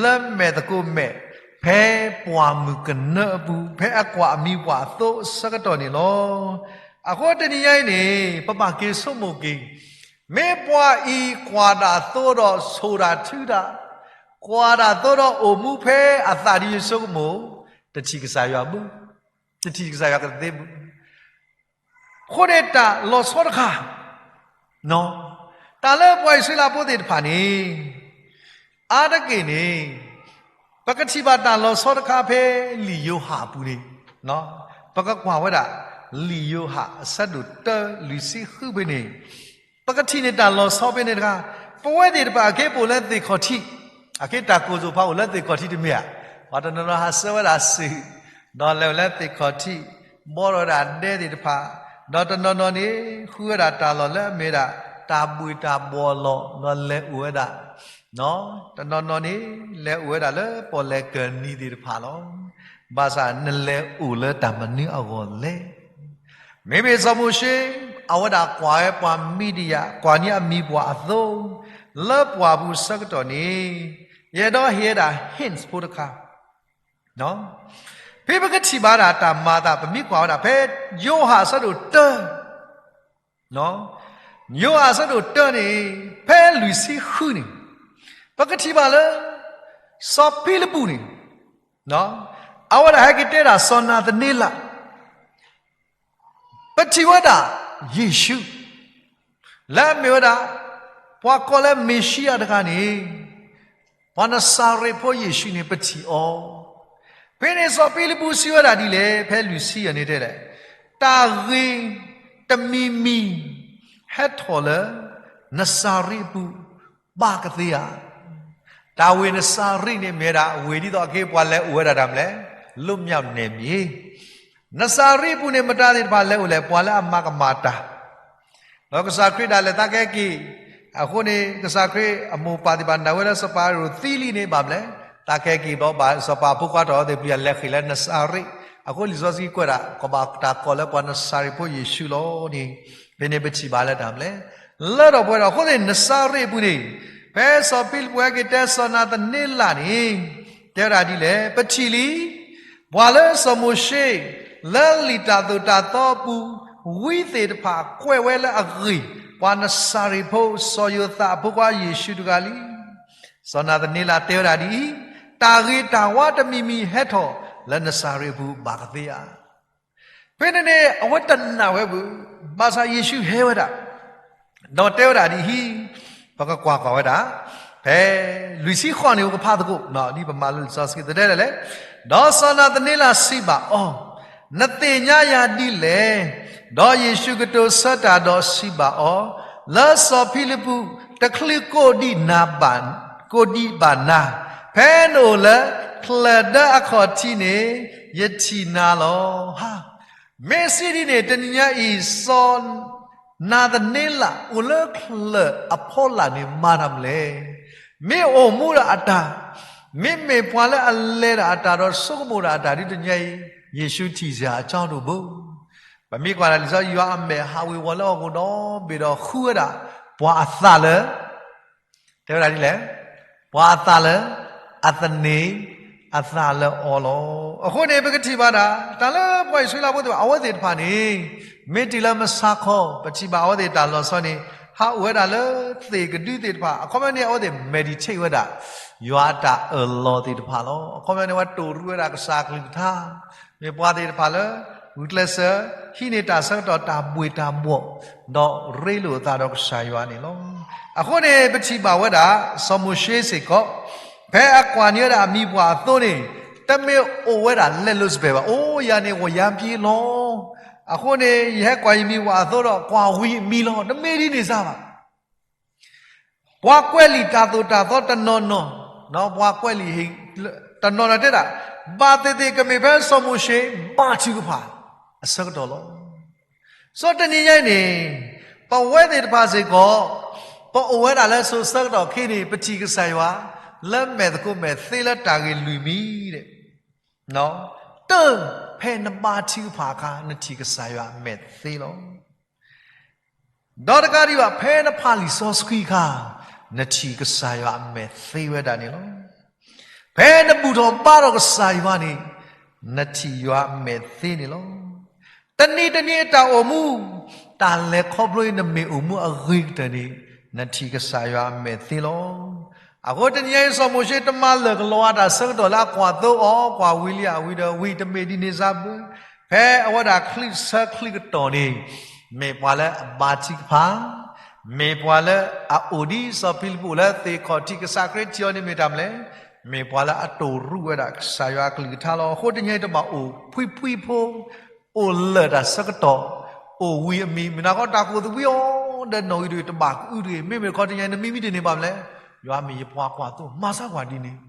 လၢမဲာ်သကိးမဲာ်, ဖဲပှၢ်မုၢ်ကနၢအပူၤ, ဖဲအကွၢ်အမံၤပှၢ်အသိအဆၢကတီၢ်န့ၣ်လီၤ. အဃိတနံၤညါအံၤန့ၣ် ပဘၣ်က့ၤဆိကမိၣ်က့ၤ, မ့ၢ်ပှၤအံၤကွၢ်တၢ်သိဒီးဆိၣ်တၢ်ထုတၢ်, ကွၢ်တၢ်သိဒီးအိၣ်မူဖဲအသးဒ်ယဆိကမိၣ်, တထံၣ်ကစၢ်ယွၤဘၣ်, တထံၣ်ကစၢ်ယွၤကသ့ဘၣ်. အဃိန့ၣ်တၢ်လီၤဆီတခါ, တၢ်လၢပှၤအံၣ်စရ့လးဖိသ့ၣ်တဖၣ်န့ၣ်, အါတက့ၢ်န့ၣ်, ပကထံၣ်ဘၣ်တၢ်လီၤဆီတခါဖဲလံာ်ယိၤဟၣ်အပူၤန့ၣ်, ပကကွၢ်ဝဲဒၣ် လံာ်ယိၤဟၣ်အဆၢဒိၣ်တၢ လွံၢ်ဆံဃုဖဲန့ၣ်, ပကထံၣ်န့ၢ်တၢ်လီၤဆီဖဲန့ၣ်တခါ, ပဝဲသ့ၣ်တဖၣ်အခ့အပှၤအိၣ်လၢသ့ၣ်ခီၣ်ထံး, အခ့တၢ်ကိၢ်စိဖးအိၣ်လၢသ့ၣ်ခီၣ်ထံးတမ့ၢ်ဧါ, ပှၤတနီၤနီၤဟးဆှၢဝဲဒၣ်စုး, ဒီးလဲၤအိၣ်လၢသ့ၣ်ခီၣ်ထံး, ဘှီထီၣ်ဝဲဒၣ်ဒဲသ့ၣ်တဖၣ်, ဒီးတနီၤနီၤန့ၣ် ဃုဝဲဒၣ်တၢ်လီၢ်လၢအမ့ၢ်ဝဲဒၣ် တၢ်ဘှ့ၣ်တၢ်ဘှီၣ်လီၤ, ဒီးလဲၤအိၣ်ဝဲဒၣ် တနီၤနီၤန့ၣ် လဲၤအိၣ်ဝဲဒၣ်လၢပီၣ်လဲၣ်ကၢၢ်နံၤသ့ၣ်တဖၣ်လီၤ. ဘၣ်ဆၣ်နလဲၤအိၣ်လၢတၢ်မနုၤအဂီၢ်လဲၣ်. မ့မ့ၢ်စီၤမိၤၡ့ အဝဲဒၣ်ကွၢ်ဝဲပှၢ်မံဒယၣ် ကွၢ်န့ၢ်အမံၤပှၢ်အသိ လၢပှၢ်ပူၤဆၢကတီၢ်န့ၣ်, ယအဲၣ်ဒိးဟ့ၣ်ဝဲဒၣ် hints ဖိတခါ ဖဲပကထံၣ်ဘၣ်ဒၣ်တၢ်မၤအသး ပမ့ၢ်ကွၢ်ဝဲဒၣ်ဖဲ ယိၤဟၣ်အဆၢဒိၣ်တၢ, ယိၤဟၣ်အဆၢဒိၣ်တၢန့ၣ် ဖဲလွံၢ်ဆံဃုန့ၣ်, ပကထံၣ်ဘၣ်လၢ စီၤဖံလံးပူးန့ၣ် အဝဲဒၣ်ဟဲက့ၤတဲဒၣ်စီၤနၤသန့လး ပထံၣ်ဝဲဒၣ်ယ့ၣ်ၡူး လၢအမ့ၢ်ဝဲဒၣ် ပှၤကိးလၢမ့ၤၡံအၤတဂၤန့ၣ်, ပှၤနစၤရ့းဖိယ့ၣ်ၡူးန့ၣ် ပထံၣ်အီၤ. ဖဲန့ၣ်စီၤဖံလံးပူးစံးဝဲဒၣ်ဒ်လဲၣ်, ဖဲလွံၢ်ဆံယဲၢ်န့ၣ်တဲလဲၣ်, တၢ်ဂ့ၤတမံၤမံၤ ဟဲထီၣ်လၢနစၤရ့းအပူၤ ဘၣ်ကသ့ဧါ. တၢ်ဝ့ၢ်နစၤရ့းန့ၣ်မ့ၢ်ဝဲဒၣ် ဝ့ၢ်ဒ်သိးအခ့အပှၤလဲၤအိၣ်ဝဲဒၣ်တၢ်မနုၤလဲၣ်, လွတ်မြောက်နယ်မြေ. နစၤရ့းအပူၤန့ၣ် မတၤသ့ၣ်တဖၣ်လဲၤအိၣ်လဲၣ်, ပှၤလၢအမၤကမၣ်တၢ် ဒီးကစၢ်ခရံာ်ဒၣ်လဲာ်သးကဟဲက့ၤ, အဃိန့ၣ် ကစၢ်ခရံာ်အမိၢ်ပၢ်သ့ၣ်တဖၣ်နာ်ဝဲလၢစီၤပၤဟ့ရိာ်သံလံန့ၣ် ဘၣ်မနုၤလဲၣ်, သးကဟဲက့ၤဘျီဘၣ်စီၤပၤဖိခွါထီၣ်သ့ၣ်ပျံၤ လဲၤဃ့ၢ်လၢနစၤရ့း. အဃိလံာ်စီဆှံကွဲးဒၣ် ကဘၣ်တၢ်ကိးလၢပှၤနစၤရ့းဖိယ့ၣ်ၡူးလီၤန့ၣ်, ဖဲန့ၣ်ပထံၣ်ဘၣ်လၢတၢ်မနုၤလဲၣ်, လၢထီၣ်ပှဲၤထီၣ်. အဃိန့ၣ် နစၤရ့းအပူၤန့ၣ်, ဖဲစီၤဖံလံးပူးဟဲက့ၤတဲစီၤနၤသန့လးန့ၣ်, တဲဝဲဒၣ်ဒ်လဲၣ်, ပထံၣ်လံ ပှၤလၢစီၤမိၤၡ့ လၢလံာ်တၢ်သိၣ်တၢ်သီအပူၤ ဝံသ့ၣ်တဖၣ်ကွဲးဝဲလၢအဂ့ၢ်, ပှၤနစၤရ့းဖိ စီၤယိၤသးအဖိခွါယ့ၣ်ၡူးတဂၤလံ. စီၤနၤသန့လးတဲဝဲဒၣ်ဒ်အံၤ, တၢ်ဂ့ၤတၢ်ဝါတမံၤမံၤဟဲထီၣ်လၢနစၤရ့းအပူၤဘၣ်ကသ့ဧါ. ဖဲန့ၣ်န့ၣ် အဝဲတနာ်ဝဲဘၣ်, ဘၣ်ဆၣ်ယ့ၣ်ၡူးဟဲဝဲဒၣ် ဒီးတဲဝဲဒၣ်ဒ်အံၤ, ပကကွၢ်ကွၢ်ဝဲဒၣ်, ဖဲလွံၢ်ဆံဃိးန့ၣ် ပကဖးသကိး, ဒ်ပမၤလိလံာ်စီဆှံသဒၢဒၣ်လဲာ်, ဒီးစီၤနၤသန့လးစံးဘၣ်အီၤ, နသ့ၣ်ညါယၤဒ်လဲၣ်. ဒီးယ့ၣ်ၡူးကတိၤဆၢတၢ်ဒီးစံးဘၣ်အီၤ, လၢစီၤဖံလံးပူးတချုးကိးဒံးနၤဘၣ်, ကိးဒံးဘၣ်နၤ, ဖဲနအိၣ်လၢချၢၣ်ဒၢအခီၣ်ထံးန့ၣ် ယထံၣ်နၤလီၤ. ဟါ, မ့ၢ်စံးဒ်န့ၣ် တနံၤညါအံၤ စီၤ နၤသန့လး အိၣ်လၢချၢၣ်အဖီလာ်န့ၣ် မၤတၢ်မနုၤလဲၣ်. မ့ၢ်အိၣ်မူဒၣ်အတၢ်, မ့မ့ၢ်ပှၤလၢအလဲၤဒၣ်အတၢ်ဒီးဆိကမိၣ်ဒၣ်အတၢ်ဒ်တနံၤညါအံၤ ယ့ၣ်ၡူးထံၣ်စ့ၢ်အကတီၢ်တဘိ. ပမ့ၢ်ကွၢ်ဒၣ်လံာ်စီဆှံ ယွၤအမဲာ်ဟးဝ့ၤဝီၤလၢဟီၣ်ခိၣ်ဒီဘ့ၣ်ဒီးဃုဝဲဒၣ် ပှၤအသးလၢ တဲဝဲဒၣ်ဒ်လဲၣ်, ပှၤအသးလၢ အသန့ၤ အသးလၢအီၤလီၤ. အဃိန့ၣ် ပကထံၣ်ဘၣ်ဒၣ် တၢ်လၢပှၤအံၣ်စရ့လးဖိသ့ၣ်တဖၣ် အဝဲသ့ၣ်တဖၣ်န့ၣ် မ့ၢ်တုၤလၢမုၢ်ဆါခီ ပထံၣ်ဘၣ်အဝဲသ့ၣ်တၢ်လီၤဆီန့ၣ် ဟးအိၣ်ဝဲဒၣ်လၢသ့ၣ်ကဒုသ့ၣ်တဖၣ် အခီပညီန့ၣ် အဝဲသ့ၣ် meditate ဝဲဒၣ် ယွၤအတၢ်အၢၣ်လီၤသ့ၣ်တဖၣ်လီၤ. အခီပညီန့ၣ် အဝဲတိၢ်ရူးဝဲဒၣ်ကစၢ်အကလုၢ်ကထါ မ့ၢ်ပှၤသ့ၣ်တဖၣ်လၢ ဂုာ်ကျဲးစၢး ဟံးန့ၢ်တၢ်ဆၢကတီၢ်တၢ်ဘှ့ၣ်တၢ်ဘှီၣ် ဒီးရ့လိာ်အသးဒီးကစၢ်ယွၤန့ၣ်လီၤ. အဃိန့ၣ် ပထံၣ်ဘၣ်ဝဲဒၣ် စီၤမိၤၡ့စ့ၢ်ကီး ဖဲအကွၢ်န့ၢ်ဝဲဒၣ်အမံၤပှၢ်အသိန့ၣ် တမ့ၢ်အိၣ်ဝဲဒၣ်လၢ လၢစပယ် ဘၣ်. အိၣ်ယၤန့ၣ် ဝယၤပျ့ၤလီၤ. အဃိန့ၣ် ယဟဲကွၢ်ယမံၤပှၢ်အသိဒီး ကွၢ်ဝံၤအမံၤလီၤ. တမ့ၢ်ဒ်န့ၣ်စ့ၢ်ဘၣ်. ပှၤကွဲးလံာ်တၢ်သိၣ်တၢ်သီတနီၤနီၤ, ပှၤကွဲးလံာ် တနီၤနီၤတဲဒၣ်, ဘၣ်သ့ၣ်သ့ၣ်ကမ့ၢ်ဖဲစီၤမိၤၡ့ ဘါထုကဖၣ် အဆၢကတီၢ်လီၤ. စီၤတနံၤညါအံၤန့ၣ်, ပဝဲသ့ၣ်တဖၣ်စ့ၢ်ကီး, ပအိၣ်ဝဲဒၣ်လၢစိၤဆၢကတီၢ်ခဲအံၤန့ၣ် ပထံၣ်ကစၢ်ယွၤ လၢမဲာ်သကိးမဲာ်သ့လၢတၢ်ဂ့ၢ်လွံၢ်မံၤဒီး, တၢ်ဖဲနဘါထုကဖၣ်အခါ နထံၣ်ကစၢ်ယွၤအမဲာ်သ့လီၤ. ဒီးတကးဒံးဘၣ် ဖဲနဖးလံာ်စီဆှံအခါ, နထံၣ်ကစၢ်ယွၤအမဲာ်သ့ဝဲဒၣ်န့ၣ်လီၤ. ဖဲနဘူၣ်ထီၣ်ဘါထီၣ်ကစၢ်ယွၤန့ၣ်, နထံၣ်ယွၤအမဲာ်သ့န့ၣ်လီၤ. တနံၤတနံၤအတၢ်အိၣ်မူ, တၢ်လဲၤခီဖျိအံၤနမ့ၢ်အိၣ်မူအဂ့ၤကတၢၢ်န့ၣ်, နထံၣ်ကစၢ်ယွၤအမဲာ်သ့လီၤ. အဃိတနံၤညါအံၤ စီၤမိၤၡ့တမၤလၢာ်ကလီၤအတၢ်ဆၢကတီၢ်လၢအကွၢ်သိအီၤ, ကွၢ်ဝံၤလံအဝံၤဒီးဝံၤတမ့ၢ်ဒ်န့ၣ်စ့ၢ်ဘၣ်. ဖဲအဝဲဒၣ်ချံးဆၢချံးကတီၢ်န့ၣ်, မ့ၢ်ပှၤလၢအဘါထုကဖၣ်, မ့ၢ်ပှၤလၢအအိၣ်ဒ်စီၤဖံလံးပူးလၢသ့ၣ်ခီၣ်ထံး ကစၢ်ခရံာ်ထံၣ်အီၤန့ၣ်မ့ၢ်တၢ်မနုၤလဲၣ်, မ့ၢ်ပှၤလၢအတိၢ်ရူးဝဲဒၣ်ကစၢ်ယွၤအကလုၢ်ကထါလီၤ. အဃိတနံၤညါအံၤတဘၣ်အိၣ်ဖှံဖှံဖိ, အိၣ်လၢာ်တၢ်ဆၢကတီၢ်, အိၣ်ဝံၤအမံၤ, မ့ၢ်နၤခီတၢ်ကိၢ်သဝံအီၤဒီးနီၣ်ဂံၢ်တဂ့ၤ တဘၣ်ကအုတဂ့ၤ, မ့မ့ၢ်တခီတနံၤညါအံၤ နမံမံတန့ၢ်ဘၣ်မနုၤလဲၣ်, ယွၤမ့ၢ်ယပှၤကွၢ်သိ, မၤစၢ်ကွၢ်ဒ်န့ၣ်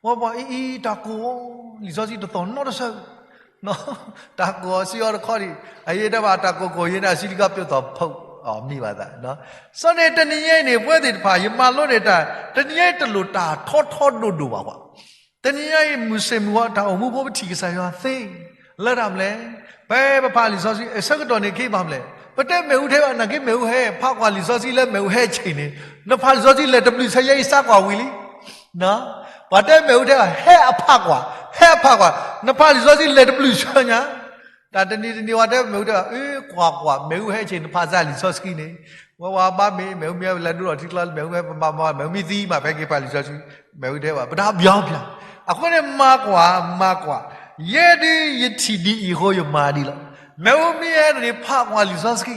ပှၤပှၤအံၤအံၤတၢ်ကိၢ်အီၤ, လံာ်စီဆှံတသီၣ်နီတဆၢ, တၢ်ကိၢ်အီၤစံးအီၤတခီဒံး, အယဲၢ်ဒၣ်ဘၣ်တၢ်ကိၢ်ကိၢ်ယဲၢ်န့ၣ် အစံးလံကီးပျိးသီၣ်ဖီၣ်အီၤမံၤဘၣ်သး. စီၤန့ၣ်တနံၤညါအံၤန့ၣ် ပဝဲသ့ၣ်တဖၣ် ယမၤလိန့ၢ်တၢ်, တနံၤညါအံၤတလိၣ်တၢ်ထီထီဒိၣ်ဒိၣ်ဘၣ်ပှၤ တနံၤညါအံၤ မုၢ်ဆ့ၣ်မုၢ်ဂီၤတၢ်အိၣ်မူဖိပထံၣ်ကစၢ်ယွၤသ့, လၢတၢ်မနုၤလဲၣ်, ဖဲပဖးလံာ်စီဆှံ အဆၢကတီၢ်န့ၣ်က့ၤဘၣ်မနုၤလဲၣ်, ပတဲမ့ၣ်အူထဲဘၣ် နာ်က့မ့ၣ်အူဟဲ, ဖးကွၢ်လံာ်စီဆှံလၢမ့ၣ်အူဟဲဆ့ၣ်န့ၣ်, နဖးလံာ်စီဆှံလဲၤတဘျုးဆၢယဲအံၤစးကွၢ်ဝံၤလံ, ပှၤတဲမ့ၣ်အူထဲဘၣ် ဟဲအဖးကွၢ်, ဟဲအဖးကွၢ်, နဖးလံာ်စီဆှံလဲၤတဘျုးဆၢညါ တၢ်တနံၤတနံၤဝဲတဲမ့ၣ်အူတဲဘၣ်, အ့ ကွၢ်ကွၢ် မ့ၣ်အူဟဲဆ့ၣ် နဖးစၢ်လံာ်စီဆှံန့ၣ်, ဝဲဝဲဘၣ်မ့ၢ် မ့ၣ်အူမ့ၢ်လဲၤဒိလီၤထံကျါ မ့ၣ်အူမ့ၢ်ပမၤမၤ မ့ၣ်အူမ့ၢ်သံမး ဖဲက့ၤဖးလံာ်စီဆှံ, မ့ၣ်အူတဲဘၣ် ပတၢ်ဘျီဘျီ, အဃိန့ၣ်မၤကွၢ် မၤကွၢ်, ယဲဒုးယထံၣ်ဒ်အံၤအဃိယမၤဒ်လီၤ. မ့ၣ်အူမ့ၢ်ဟဲန့ၣ် ဖးကွၢ်လံာ်စီဆှံ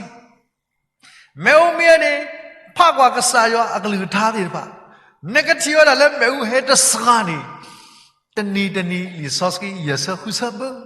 မ့ၣ်အူမ့ၢ်ဟဲန့ၣ် ဖးကွၢ်ကစၢ်ယွၤအကလုၢ်ကထါသ့ၣ်တဖၣ်, နကထံၣ်ဝဲဒၣ်လၢမ့ၣ်အူဟဲတစှၤန့ၣ်, တနံၤတနံၤလံာ်စီဆှံယဲၢ်ဆၢဃုဆၢဘၢ,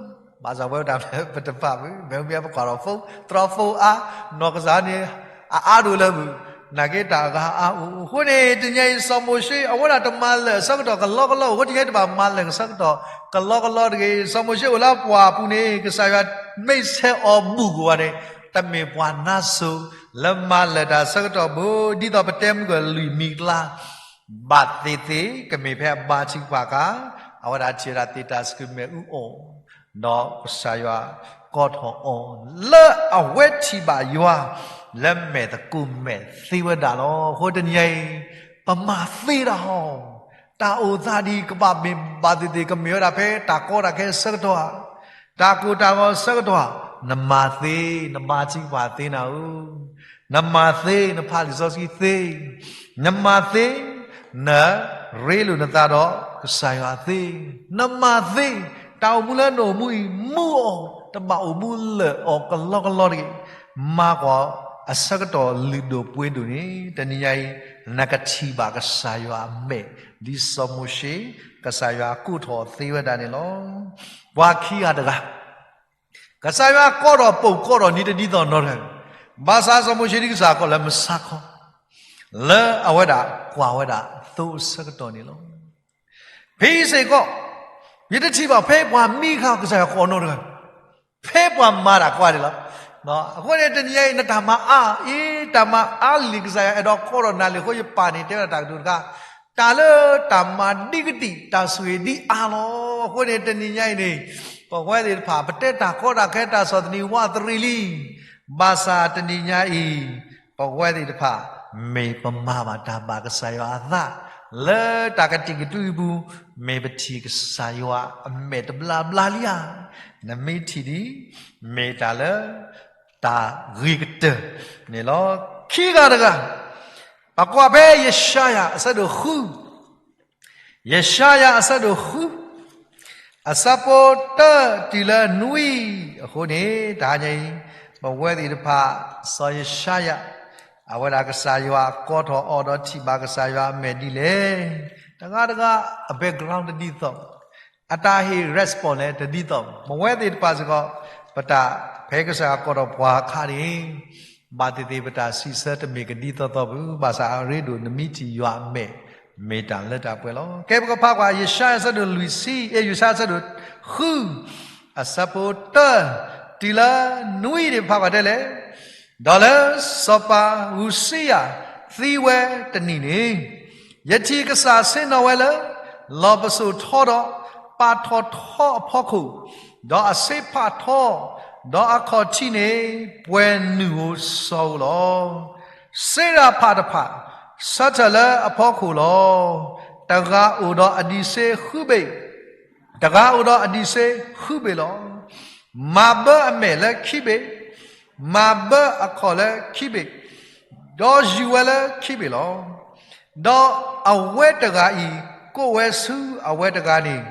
ဘၣ်ဆၣ်ဝဲဒၣ်ပတဖးဘၣ်, မ့ၣ်အူမ့ၢ်ဟဲပကွၢ်ဒီး phone တြီ phone အါ, နီၢ်ကစၢ်န့ၣ် အအါဒိၣ်လၢမုၢ်, နာ်က့တၢ်အဂၤအါအိၣ်, အဃိန့ၣ် တနံၤညါအံၤ စီၤမိၤၡ့ အဝဲဒၣ်တမၤလၢာ်အဆၢကတီၢ်ကလီကလီ, အဃိတနံၤညါတဘၣ်မၤလၢာ်အဆၢကတီၢ်ကလီကလီတဂ့ၤ, စီၤမိၤၡ့အိၣ်လၢပှၢ်ပူၤန့ၣ် ကစၢ်ယွၤမ့ၢ်ဆဲးအီၤဘူၣ်က့ၤဝဲန့ၣ်, တမ့ၢ်ပှၤနါစိၤ လၢမၤလၢာ်တၢ်ဆၢကတီၢ်ဘၣ်, ဒ်သိးပတဲမုၢ်ကလွံၢ်မံၤကျါ, ဘၣ်သ့ၣ်သ့ၣ် ကမ့ၢ်ဖဲအဘါထုကဖၣ်အခါ, အဝဲဒၣ်ထံၣ်ဝဲဒၣ်သ့ၣ်တၢ်စကုးမ့ၣ်အူအီၣ်, ဒီးကစၢ်ယွၤကိးထီၣ်အီၤ, လၢအဝဲထံၣ်ဘၣ်ယွၤ လၢမဲာ်သကိးမဲာ်သ့ဝဲဒၣ်လီၤ. အဃိတနံၤညါအံၤ ပမၤသ့ဒၣ်ဟီ, တၢ်အိၣ်သးဒ်အံၤ ကဘၣ်မ့ၢ်ဘၣ်သ့ၣ်သ့ၣ် ကမ့ၢ်ဝဲဒၣ်ဖဲတၢ်ကီတၢ်ခဲအဆၢကတီၢ်ဧါ, တၢ်ကိၢ်တၢ်ဂီၤအဆၢကတီၢ်ဧါ, နမၤသ့, နဘါထုကဖၣ်သ့နၤဧၢ, နမၤသ့, နဖးလံာ်စီဆှံသ့, နမၤသ့, န ရ့လိာ်နသးဒီးကစၢ်ယွၤသ့, နမၤသ့, တၢ်အိၣ်မူလၢနအိၣ်မူအံၤ မူအီၤ, တဘၣ်အိၣ်မူလၢာ်အီၤကလီကလီတဂ့ၤ, မၤကွၢ်အဆၢကတီၢ်လုၢ်ဒိၣ်ပှ့ၤဒိၣ်န့ၣ် တနံၤညါအံၤ နကထံၣ်ဘၣ်ကစၢ်ယွၤအမဲာ် ဒ်စီၤမိၤၡ့ ကစၢ်ယွၤကိးထီၣ်သ့ဝဲဒၣ်န့ၣ်လီၤ. ပှၤခံဂၤတဂၤ ကစၢ်ယွၤကိးထီၣ်ပိာ်ကိးထီၣ်နံၤတဒ်သိးနီတဂၤ, ဘၣ်ဆၣ်စီၤမိၤၡ့ဒ်ကစၢ်ယွၤကိးလၢမုၢ်ဆါခီ, လၢအဝဲဒၣ်ကွၢ်ဝဲဒၣ်သိအဆၢကတီၢ်န့ၣ်လီၤ. ဖဲအံၤစ့ၢ်ကီး ယတထံၣ်ဘၣ်ဖဲပှၤမံခါကစၢ်ယွၤကိးနီတဂၤ, ဖဲပှၤမၤတၢ်ကွၢ်န့ၣ်လီၤ. အဃိန့ၣ် တနံၤညါအံၤ နတၢ်မၤအါအံၤ တၢ်မၤအါလံာ် ကစၢ်ယွၤအဲၣ်ဒိးကိးထီၣ်နၤလံာ်အဃိ ယပာ်န့ၣ်တဲဝဲဒၣ်တၢ်ကတိၤတခါ, တၢ်လၢတၢ်မၤဒ်ကတံာ် တၢ်ဆိၣ်ဂ့ၤဒ်အါလီၤ. အဃိန့ၣ် တနံၤညါအံၤန့ၣ် ပဝဲသ့ၣ်တဖၣ် ပတဲတၢ်ကီတၢ်ခဲ တၢ်ဆီၣ်သနံးဝးတရံးလံ, ဘၣ်ဆၣ်တနံၤညါအံၤ ပဝဲသ့ၣ်တဖၣ် မ့ၢ်ပမၤဘၣ်တၢ်ဘၣ်ကစၢ်ယွၤအသး လၢတၢ်ကတံာ်ကတူာ်အံၤပူၤ, မ့ၢ်ပထံၣ်ကစၢ်ယွၤအမဲာ်တဘျီဘျီလံဧါ. နမ့ၢ်ထံၣ်ဒ် မ့ၢ်တၢ်လၢ တၢ်ဂ့ၤကတၢၢ်န့ၣ်လီၤ. ခံဂၤတဂၤ, ပကွၢ်ဖဲယၡါယၤအဆၢဒိၣ်ဃု, ယၡါယၤအဆၢဒိၣ်ဃု, အဆၢဖိတၢတုၤလၢနွံအဃိန့ၣ် တဟါညါအံၤ ပဝဲသ့ၣ်တဖၣ် စီၤယၡါယၤ အဝဲဒၣ်ကစၢ်ယွၤကိးထီၣ်အီၤဒီးထံၣ်ဘၣ်ကစၢ်ယွၤအမဲာ်ဒ်လဲၣ်. တဂၤတဂၤအ background တဒ်သိး အတၢ်ဟ့ၣ် response န့ၣ် တဒ်သိး ပဝဲသ့ၣ်တဖၣ်စ့ၢ်ကီး ပတၢ်ဖဲကစၢ်ယွၤကိးထီၣ်ပှၤအခါန့ၣ် ဘၣ်သ့ၣ်သ့ၣ်ပတၢ်စံးဆၢတမ့ၢ်ကဒ်သိးသိးဘၣ်, ဘၣ်ဆၣ်အရ့ဒိၣ်နမ့ၢ်ထံၣ်ယွၤအမဲာ် မ့ၢ်တၢ်လၢတၢ်ပှဲၤလီၤ. ကဲပကဖးကွၢ် ယၡါယၤအဆၢဒိၣ်လွံၢ်ဆံ, အ့ ယၡါယၤအဆၢဒိၣ်ဃု, အဆၢဖိတၢ တုၤလၢနွံန့ၣ် ဖးကွၢ်တဲလဲၣ်. ဒီးလၢစီၤပၤဧူစံယၤသံဝဲတနံၤန့ၣ်, ယထံၣ်ကစၢ်ဆ့ၣ်နီၤဝဲလၢ လီၢ်ပစိာ်ထီဒီး ပာ်ထီၣ်ထီအဖီခိၣ်, ဒီးအဆ့ဖးထီ, ဒီးအခီၣ်ထံးန့ၣ် ပှဲၤနုာ်ဧိၤစီၤဧိၤလီၤ. စ့ရၤဖးတဖၣ် ဆၢထၢၣ်လၢအဖီခိၣ်လီၤ. တဂၤအိၣ်ဒီးအဒံးစ့ဃုဘ့ၣ်, တဂၤအိၣ်ဒီးအဒံးစ့ဃုဘ့ၣ်လီၤ. မၤဘၢအမဲာ်လၢခံဘ့ၣ်, မၤဘၢအခီၣ်လၢခံဘ့ၣ်, ဒီးယူၤဝဲလၢခံဘ့ၣ်လီၤ. ဒီးအဝဲတဂၤအံၤ ကိးဝဲဆူအဝဲတဂၤန့ၣ်,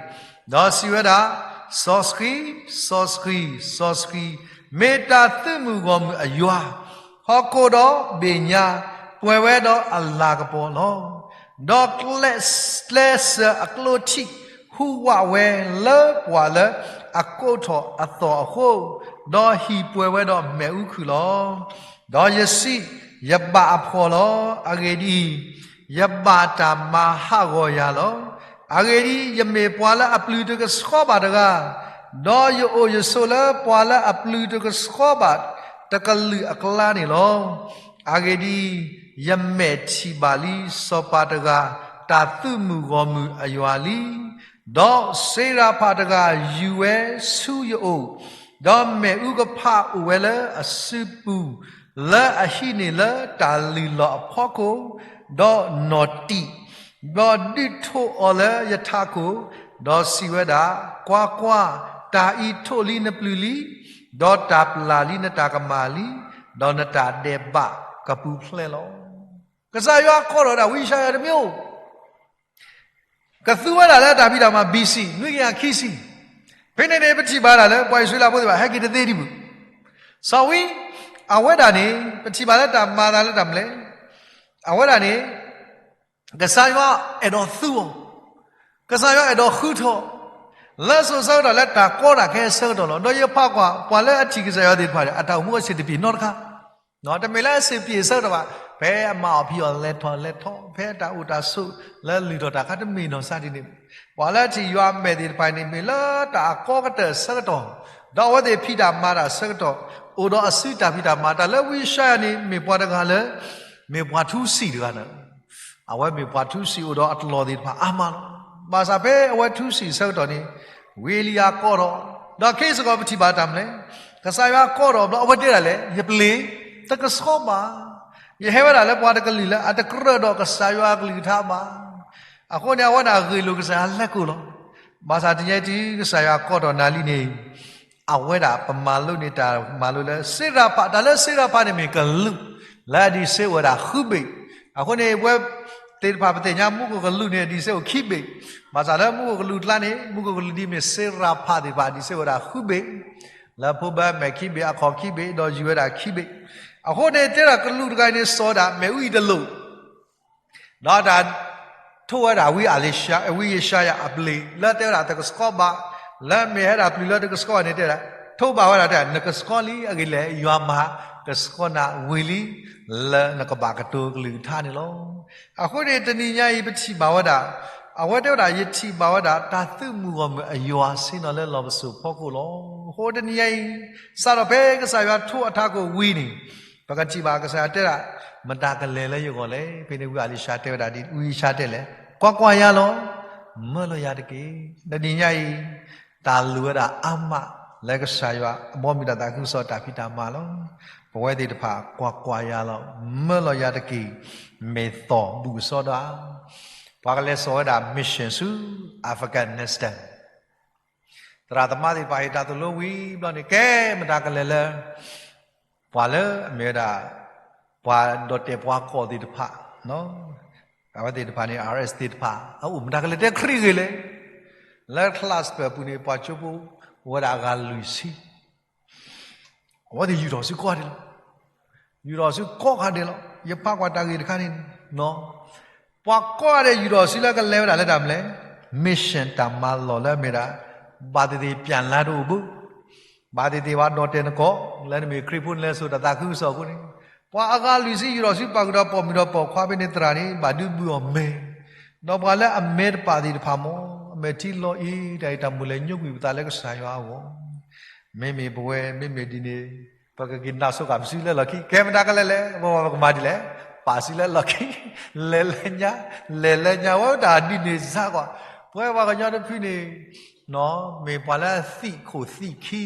ဒီးစံးဝဲဒၣ်, စီၤဆှံ, စီၤဆှံ, စီၤဆှံ, မ့ၢ်တၢ်သုးမုၢ်ဂီၢ်မုၢ်အယွၤ, ဟီၣ်ခိၣ်ဒီးဘ့ၣ်ညါ ပှဲၤဝဲဒီးအလၤကပီၤလီၤ. ဒီးကျဲစၢၤအကျိထံး ဟူးဝးဝဲလၢပှၤလၢအကိးထီၣ်အသီၣ်အဃိ, ဒီးဟံၣ်ပှဲၤဝဲဒီးမ့ၣ်အူခုၣ်လီၤ. ဒီးယစံး, ယဘၣ်အဖှီၣ်လီၤ. အဂ့ၢ်ဒ်အံၤ, ယဘၣ်တၢ်မၤဟးဂီၤယၤလီၤ. အဂ့ၢ်ဒ်အံၤ, ယမ့ၢ်ပှၤလၢအပျုၤတကဆှီဘၣ်တဂၤ, ဒီးယအိၣ်ယဆိးလၢပှၤလၢအပျုၤတကဆှီဘၣ်တကလုာ်အကျါန့ၣ်လီၤ. အဂ့ၢ်ဒ်အံၤ, ယမဲာ်ထံၣ်ဘၣ်လံစီၤပၤတဂၤ တၢ်သုးမုၢ်ဂီၢ်မုၢ်အယွၤလံ. ဒီးစ့ရၤဖးတဂၤယူၤဝဲဆူယအိၣ်, ဒီးမ့ၣ်အူကဖးအိၣ်ဝဲလၢအစုပူၤ, လၢအဟံးန့ၢ်လၢတၢ်လုၢ်လီၢ်အဖီခိၣ်, ဒီးနီၢ်တံာ်, ဒီးဒုးထိၣ်အီၤလၢယထးခိၣ်, ဒီးစံးဝဲဒၣ်, ကွၢ်ကွၢ်, တၢ်အံၤထိၣ်လံနပျုၤလံ, ဒီးတၢ်ပျၢ်လံနတၢ်ကမၣ်လံ, ဒီးနတၢ်ဒဲးဘးကပူၤဖျဲးလီၤ. ကစၢ်ယွၤကိးထီၣ်ဒၣ်ဝံယၡါယၤတမံၤဧိၤ, ကသူဝဲဒၣ်လၢတၢ်ဖံးတၢ်မၤ ဘီၣ်စံၣ် နွံကယၤခံဆံ, ဖဲန့ၣ်န့ၣ် ပထံၣ်ဘၣ်ဒၣ်လၢပှၤအံၣ်စရ့လးဖိသ့ၣ်တဖၣ် ဟဲက့ၤတသ့ဒံးဘၣ်. စီၤဝံ, အဝဲဒၣ်န့ၣ် ပထံၣ်ဘၣ်လၢတၢ်မၤအသးလၢတၢ်မနုၤလဲၣ်, အဝဲဒၣ်န့ၣ် ကစၢ်ယွၤအဲၣ်ဒိးသူအီၤ, ကစၢ်ယွၤအဲၣ်ဒိးဃုထၢအီၤ, လၢစိၤဆၢကတီၢ်လၢတၢ်ကီတၢ်ခဲအဆၢကတီၢ်လီၤ. ဒီးယဖးကွၢ် ပှၤလၢအထံၣ်ကစၢ်ယွၤသ့ၣ်တဖၣ်န့ၣ် အတၢ်အိၣ်မူအဆင်တပြေနီတခါ တမ့ၢ်လၢအဆင်ပြေအဆၢကတီၢ်ဘၣ်. ဖဲအမၤအီၣ်ဖံးအီၣ်လဲၤထီၣ်လဲၤထီ, ဖဲတၢ်အိၣ်တၢ်ဆိးလၢလုၢ်ထီၣ်တၢ်ခါတမ့ၢ်နီၢ်စါဒ်န့ၣ်, ပှၤလၢအထံၣ်ယွၤအမဲာ်သ့ၣ်တဖၣ်န့ၣ် မ့ၢ်လၢတၢ်အကီကတၢၢ်အဆၢကတီၢ်, ဒီးအဝဲသ့ၣ်ဖံးတၢ်မၤတၢ်အဆၢကတီၢ်, အိၣ်ဒီးအစုတၢ်ဖံးတၢ်မၤ, တၢ်လၢဝံယၡါယၤန့ၣ် မ့ၢ်ပှၤတဂၤလၢ မ့ၢ်ပှၤထူစံာ်တဂၤန့ၣ် အဝဲမ့ၢ်ပှၤထူစံာ်အိၣ်ဒီးအတလီၢ်သ့ၣ်တဖၣ်အါမးလီၤ. ဘၣ်ဆၣ်ဖဲအဝဲထူစံာ်အဆၢကတီၢ်န့ၣ် ဝံအ့လံယၤကိးထီၣ်, ဒီးခဲအံၤစ့ၢ်ကီးပထံၣ်ဘၣ်တၢ်မနုၤလဲၣ်, ကစၢ်ယွၤကိးထီၣ်ဘျီ အဝဲတဲဒၣ်လဲၣ်, ယပျ့ၤတကဆှီဘၣ်, ယဟဲဝဲဒၣ်လၢပှၤတကလုာ်လၢအတကြၢးဒီးကစၢ်ယွၤအကလုၢ်ကထါဘၣ်. အဃိန့ၣ် အဝဲဒၣ်ဂ့ၢ်လိာ်ကစၢ်ယွၤလဲၤကိးလီၤ. ဘၣ်ဆၣ်တနံၤအံၤတုၤကစၢ်ယွၤကိးထီၣ်နၤလံန့ၣ် အဝဲဒၣ်ပမၤလိန့ၢ်တၢ်မၤလိလၢစ့ရၤဖး, တၢ်လၢစ့ရၤဖးန့ၣ်မ့ၢ်ကလူး လၢအဒံးစ့အိၣ်ဝဲဒၣ်ဃုဘ့ၣ်. အဃိန့ၣ် ပဝဲ သ့ၣ်တဖၣ်ပသ့ၣ်ညါမူခိၣ်ကလူးန့ၣ် အဒံးစ့ၢ်အိၣ်ခံဘ့ၣ်, ဘၣ်ဆၣ်လၢမူခိၣ်ကလူးကျါန့ၣ် မူခိၣ်ကလူးဒ်မ့ၢ်စ့ရၤဖးသ့ၣ်တဖၣ် အဒံးစ့ၢ်အိၣ်ဝဲဒၣ်ဃုဘ့ၣ်, လၢဖိဘၢမဲာ်ခံဘ့ၣ် အခီၣ်ခံဘ့ၣ် ဒီးယူၤဝဲဒၣ်ခံဘ့ၣ်. အဃိန့ၣ်တဲဒၣ်ကလူးတဂၤအံၤန့ၣ် စီၤဝဲဒၣ်မ့ၣ်အူအံၤတလိၣ် ဒီးတၢ်ထိၣ်ဝဲဒၣ်ဝံယၡါယၤအပျ့ၤ လၢတဲဝဲဒၣ်တကဆှီဘၣ်, လၢမ့ၢ်ဟဲဒၣ်ပျံၤလၢတကဆှီဘၣ်န့ၣ်တဲဒၣ်, ထိၣ်ဘၣ်ဝဲဒၣ်တဲ နကဆှီလံအဂ့ၢ်လဲၣ်, ယွၤမၤကဆှီနၤဝံၤလံ လၢနကဘၣ်ကတိၤကလုၢ်ကထါန့ၣ်လီၤ. အဃိန့ၣ်တနံၤညါအံၤပထံၣ်ဘၣ်ဝဲဒၣ်, အဝဲတဲဝဲဒၣ် ယထံၣ်ဘၣ်ဝဲဒၣ် တၢ်သုးမုၢ်ဂီၢ်မုၢ်အယွၤဆ့ၣ်နီၤလၢလီၢ်ပစိာ်ဖီခိၣ်လီၤ. အဃိတနံၤညါအံၤ စးထီၣ်ဖဲကစၢ်ယွၤထိၣ်အထးခိၣ်ဝံၤန့ၣ် ပကထံၣ်ဘၣ်ကစၢ်ယွၤတဲဒၣ်, မတၤကလဲၤလၢယဂီၢ်လဲၣ်. ဖဲန့ၣ်ဝံအလံၤၡါတဲဝဲဒၣ်ဒ် ဝံယၡါတဲလဲၣ်, ကွၢ်ကွၢ်ယၤလီၤ, မၢလီၤယၤတက့ၢ်. တနံၤညါအံၤ တၢ်လိၣ်ဝဲဒၣ်အါမးလၢကစၢ်ယွၤအဘီအမုၢ်တၢ်သးခုကစီၣ်တၢ်ဖံးတၢ်မၤလီၤ. ပဝဲသ့ၣ်တဖၣ်ကွၢ်ကွၢ်ယၤလီၤ, မၢလီၤယၤတက့ၢ်, မ့ၢ်သီၣ်ဘူၣ်ကစီဒီဧါ. ပှၤကလဲၤစိာ်ဝဲဒၣ် mission ဆူ Afghanistan သရၣ်သမါသ့ၣ်တဖၣ်ဟ့ၣ်တၢ်သိၣ်လိဝံၤဘျီန့ၣ် ကဲမတၤကလဲၤလၢ ပှၤလၢအမ့ၢ်ဝဲဒၣ် ပှၤဒီးတဲာ်ပှၤကီၢ်သ့ၣ်တဖၣ်, အဝဲသ့ၣ်တဖၣ်န့ၣ် R S သ့ၣ်တဖၣ် အအိၣ်မတၤကလဲၤတဲခရံာ်ဂ့ၢ်လဲၣ်. လၢ class ပူၤန့ၣ် ပှၤကၠိဖိအိၣ်ဝဲဒၣ်အဂၤလွံၢ်ဆံ အဝဲသ့ၣ်ယူၢ်ထီၣ်ဆူကိးဂၤဒဲးလီၤ. ယူၢ်ထီၣ်ဆူကိးဂၤဒဲးလီၤ. ယဖးကွၢ်တၢ်ဂ့ၢ်တခါန့ၣ်, ပှၤကိးဂၤဒဲးယူၢ်ထီၣ်ဆူလၢကလဲၤဝဲဒၣ်လၢတၢ်မနုၤလဲၣ်, mission တၢ်မၤလီၢ်လၢအမ့ၢ်ဒၣ် ဘၣ်သ့ၣ်သ့ၣ်ပျၢ်လါတအိၣ်ဘၣ်, ဘၣ်သ့ၣ်သ့ၣ်ပှၤဒီးတဲာ်နကိး, လၢနမ့ၢ်ခရံာ်ဖိနလဲၤစိာ်တၢ်သးခုကစီၣ်အဃိန့ၣ်, ပှၤအဂၤလွံၢ်ဆံယူၢ်ထီၣ်ဆူပှၤကဒီးပိာ်မုၣ်ဒီးပိာ်ခွါဖဲန့ၣ်သရၣ်န့ၣ် ဘၣ်ဒုးဘုၣ်အီၤမဲာ်, ဒီးပှၤလၢအမဲာ်တပာ်သ့ၣ်တဖၣ်မ့ၢ် အမဲာ်ထံလီၤအံၤ တၢ်အံၤတၢ်မူၤလဲၤညိကွံာ်ပသးလၢကစၢ်ယွၤအဂီၢ် မ့မ့ၢ်ပဝဲ မ့မ့ၢ်ဒ်န့ၣ် ပကက့ၤနၢ်စိၤဃာ်ပစုလၢလီၢ်ခံ, ကဲမတၤကလဲၤလဲၣ်, ပဝဲပကမၤဒ်လဲၣ်, ပာ်စုလၢလီၢ်ခံ, လဲၤလၢညါ, လဲၤလၢညါ ဝဲတၢ်ဒ်န့ၣ်စ့ၢ်ကီး, ပဝဲပှၤကညီတဖုန့ၣ်, မ့ၢ်ပှၤလၢအသံၣ်ခိၣ်သံၣ်ခံ,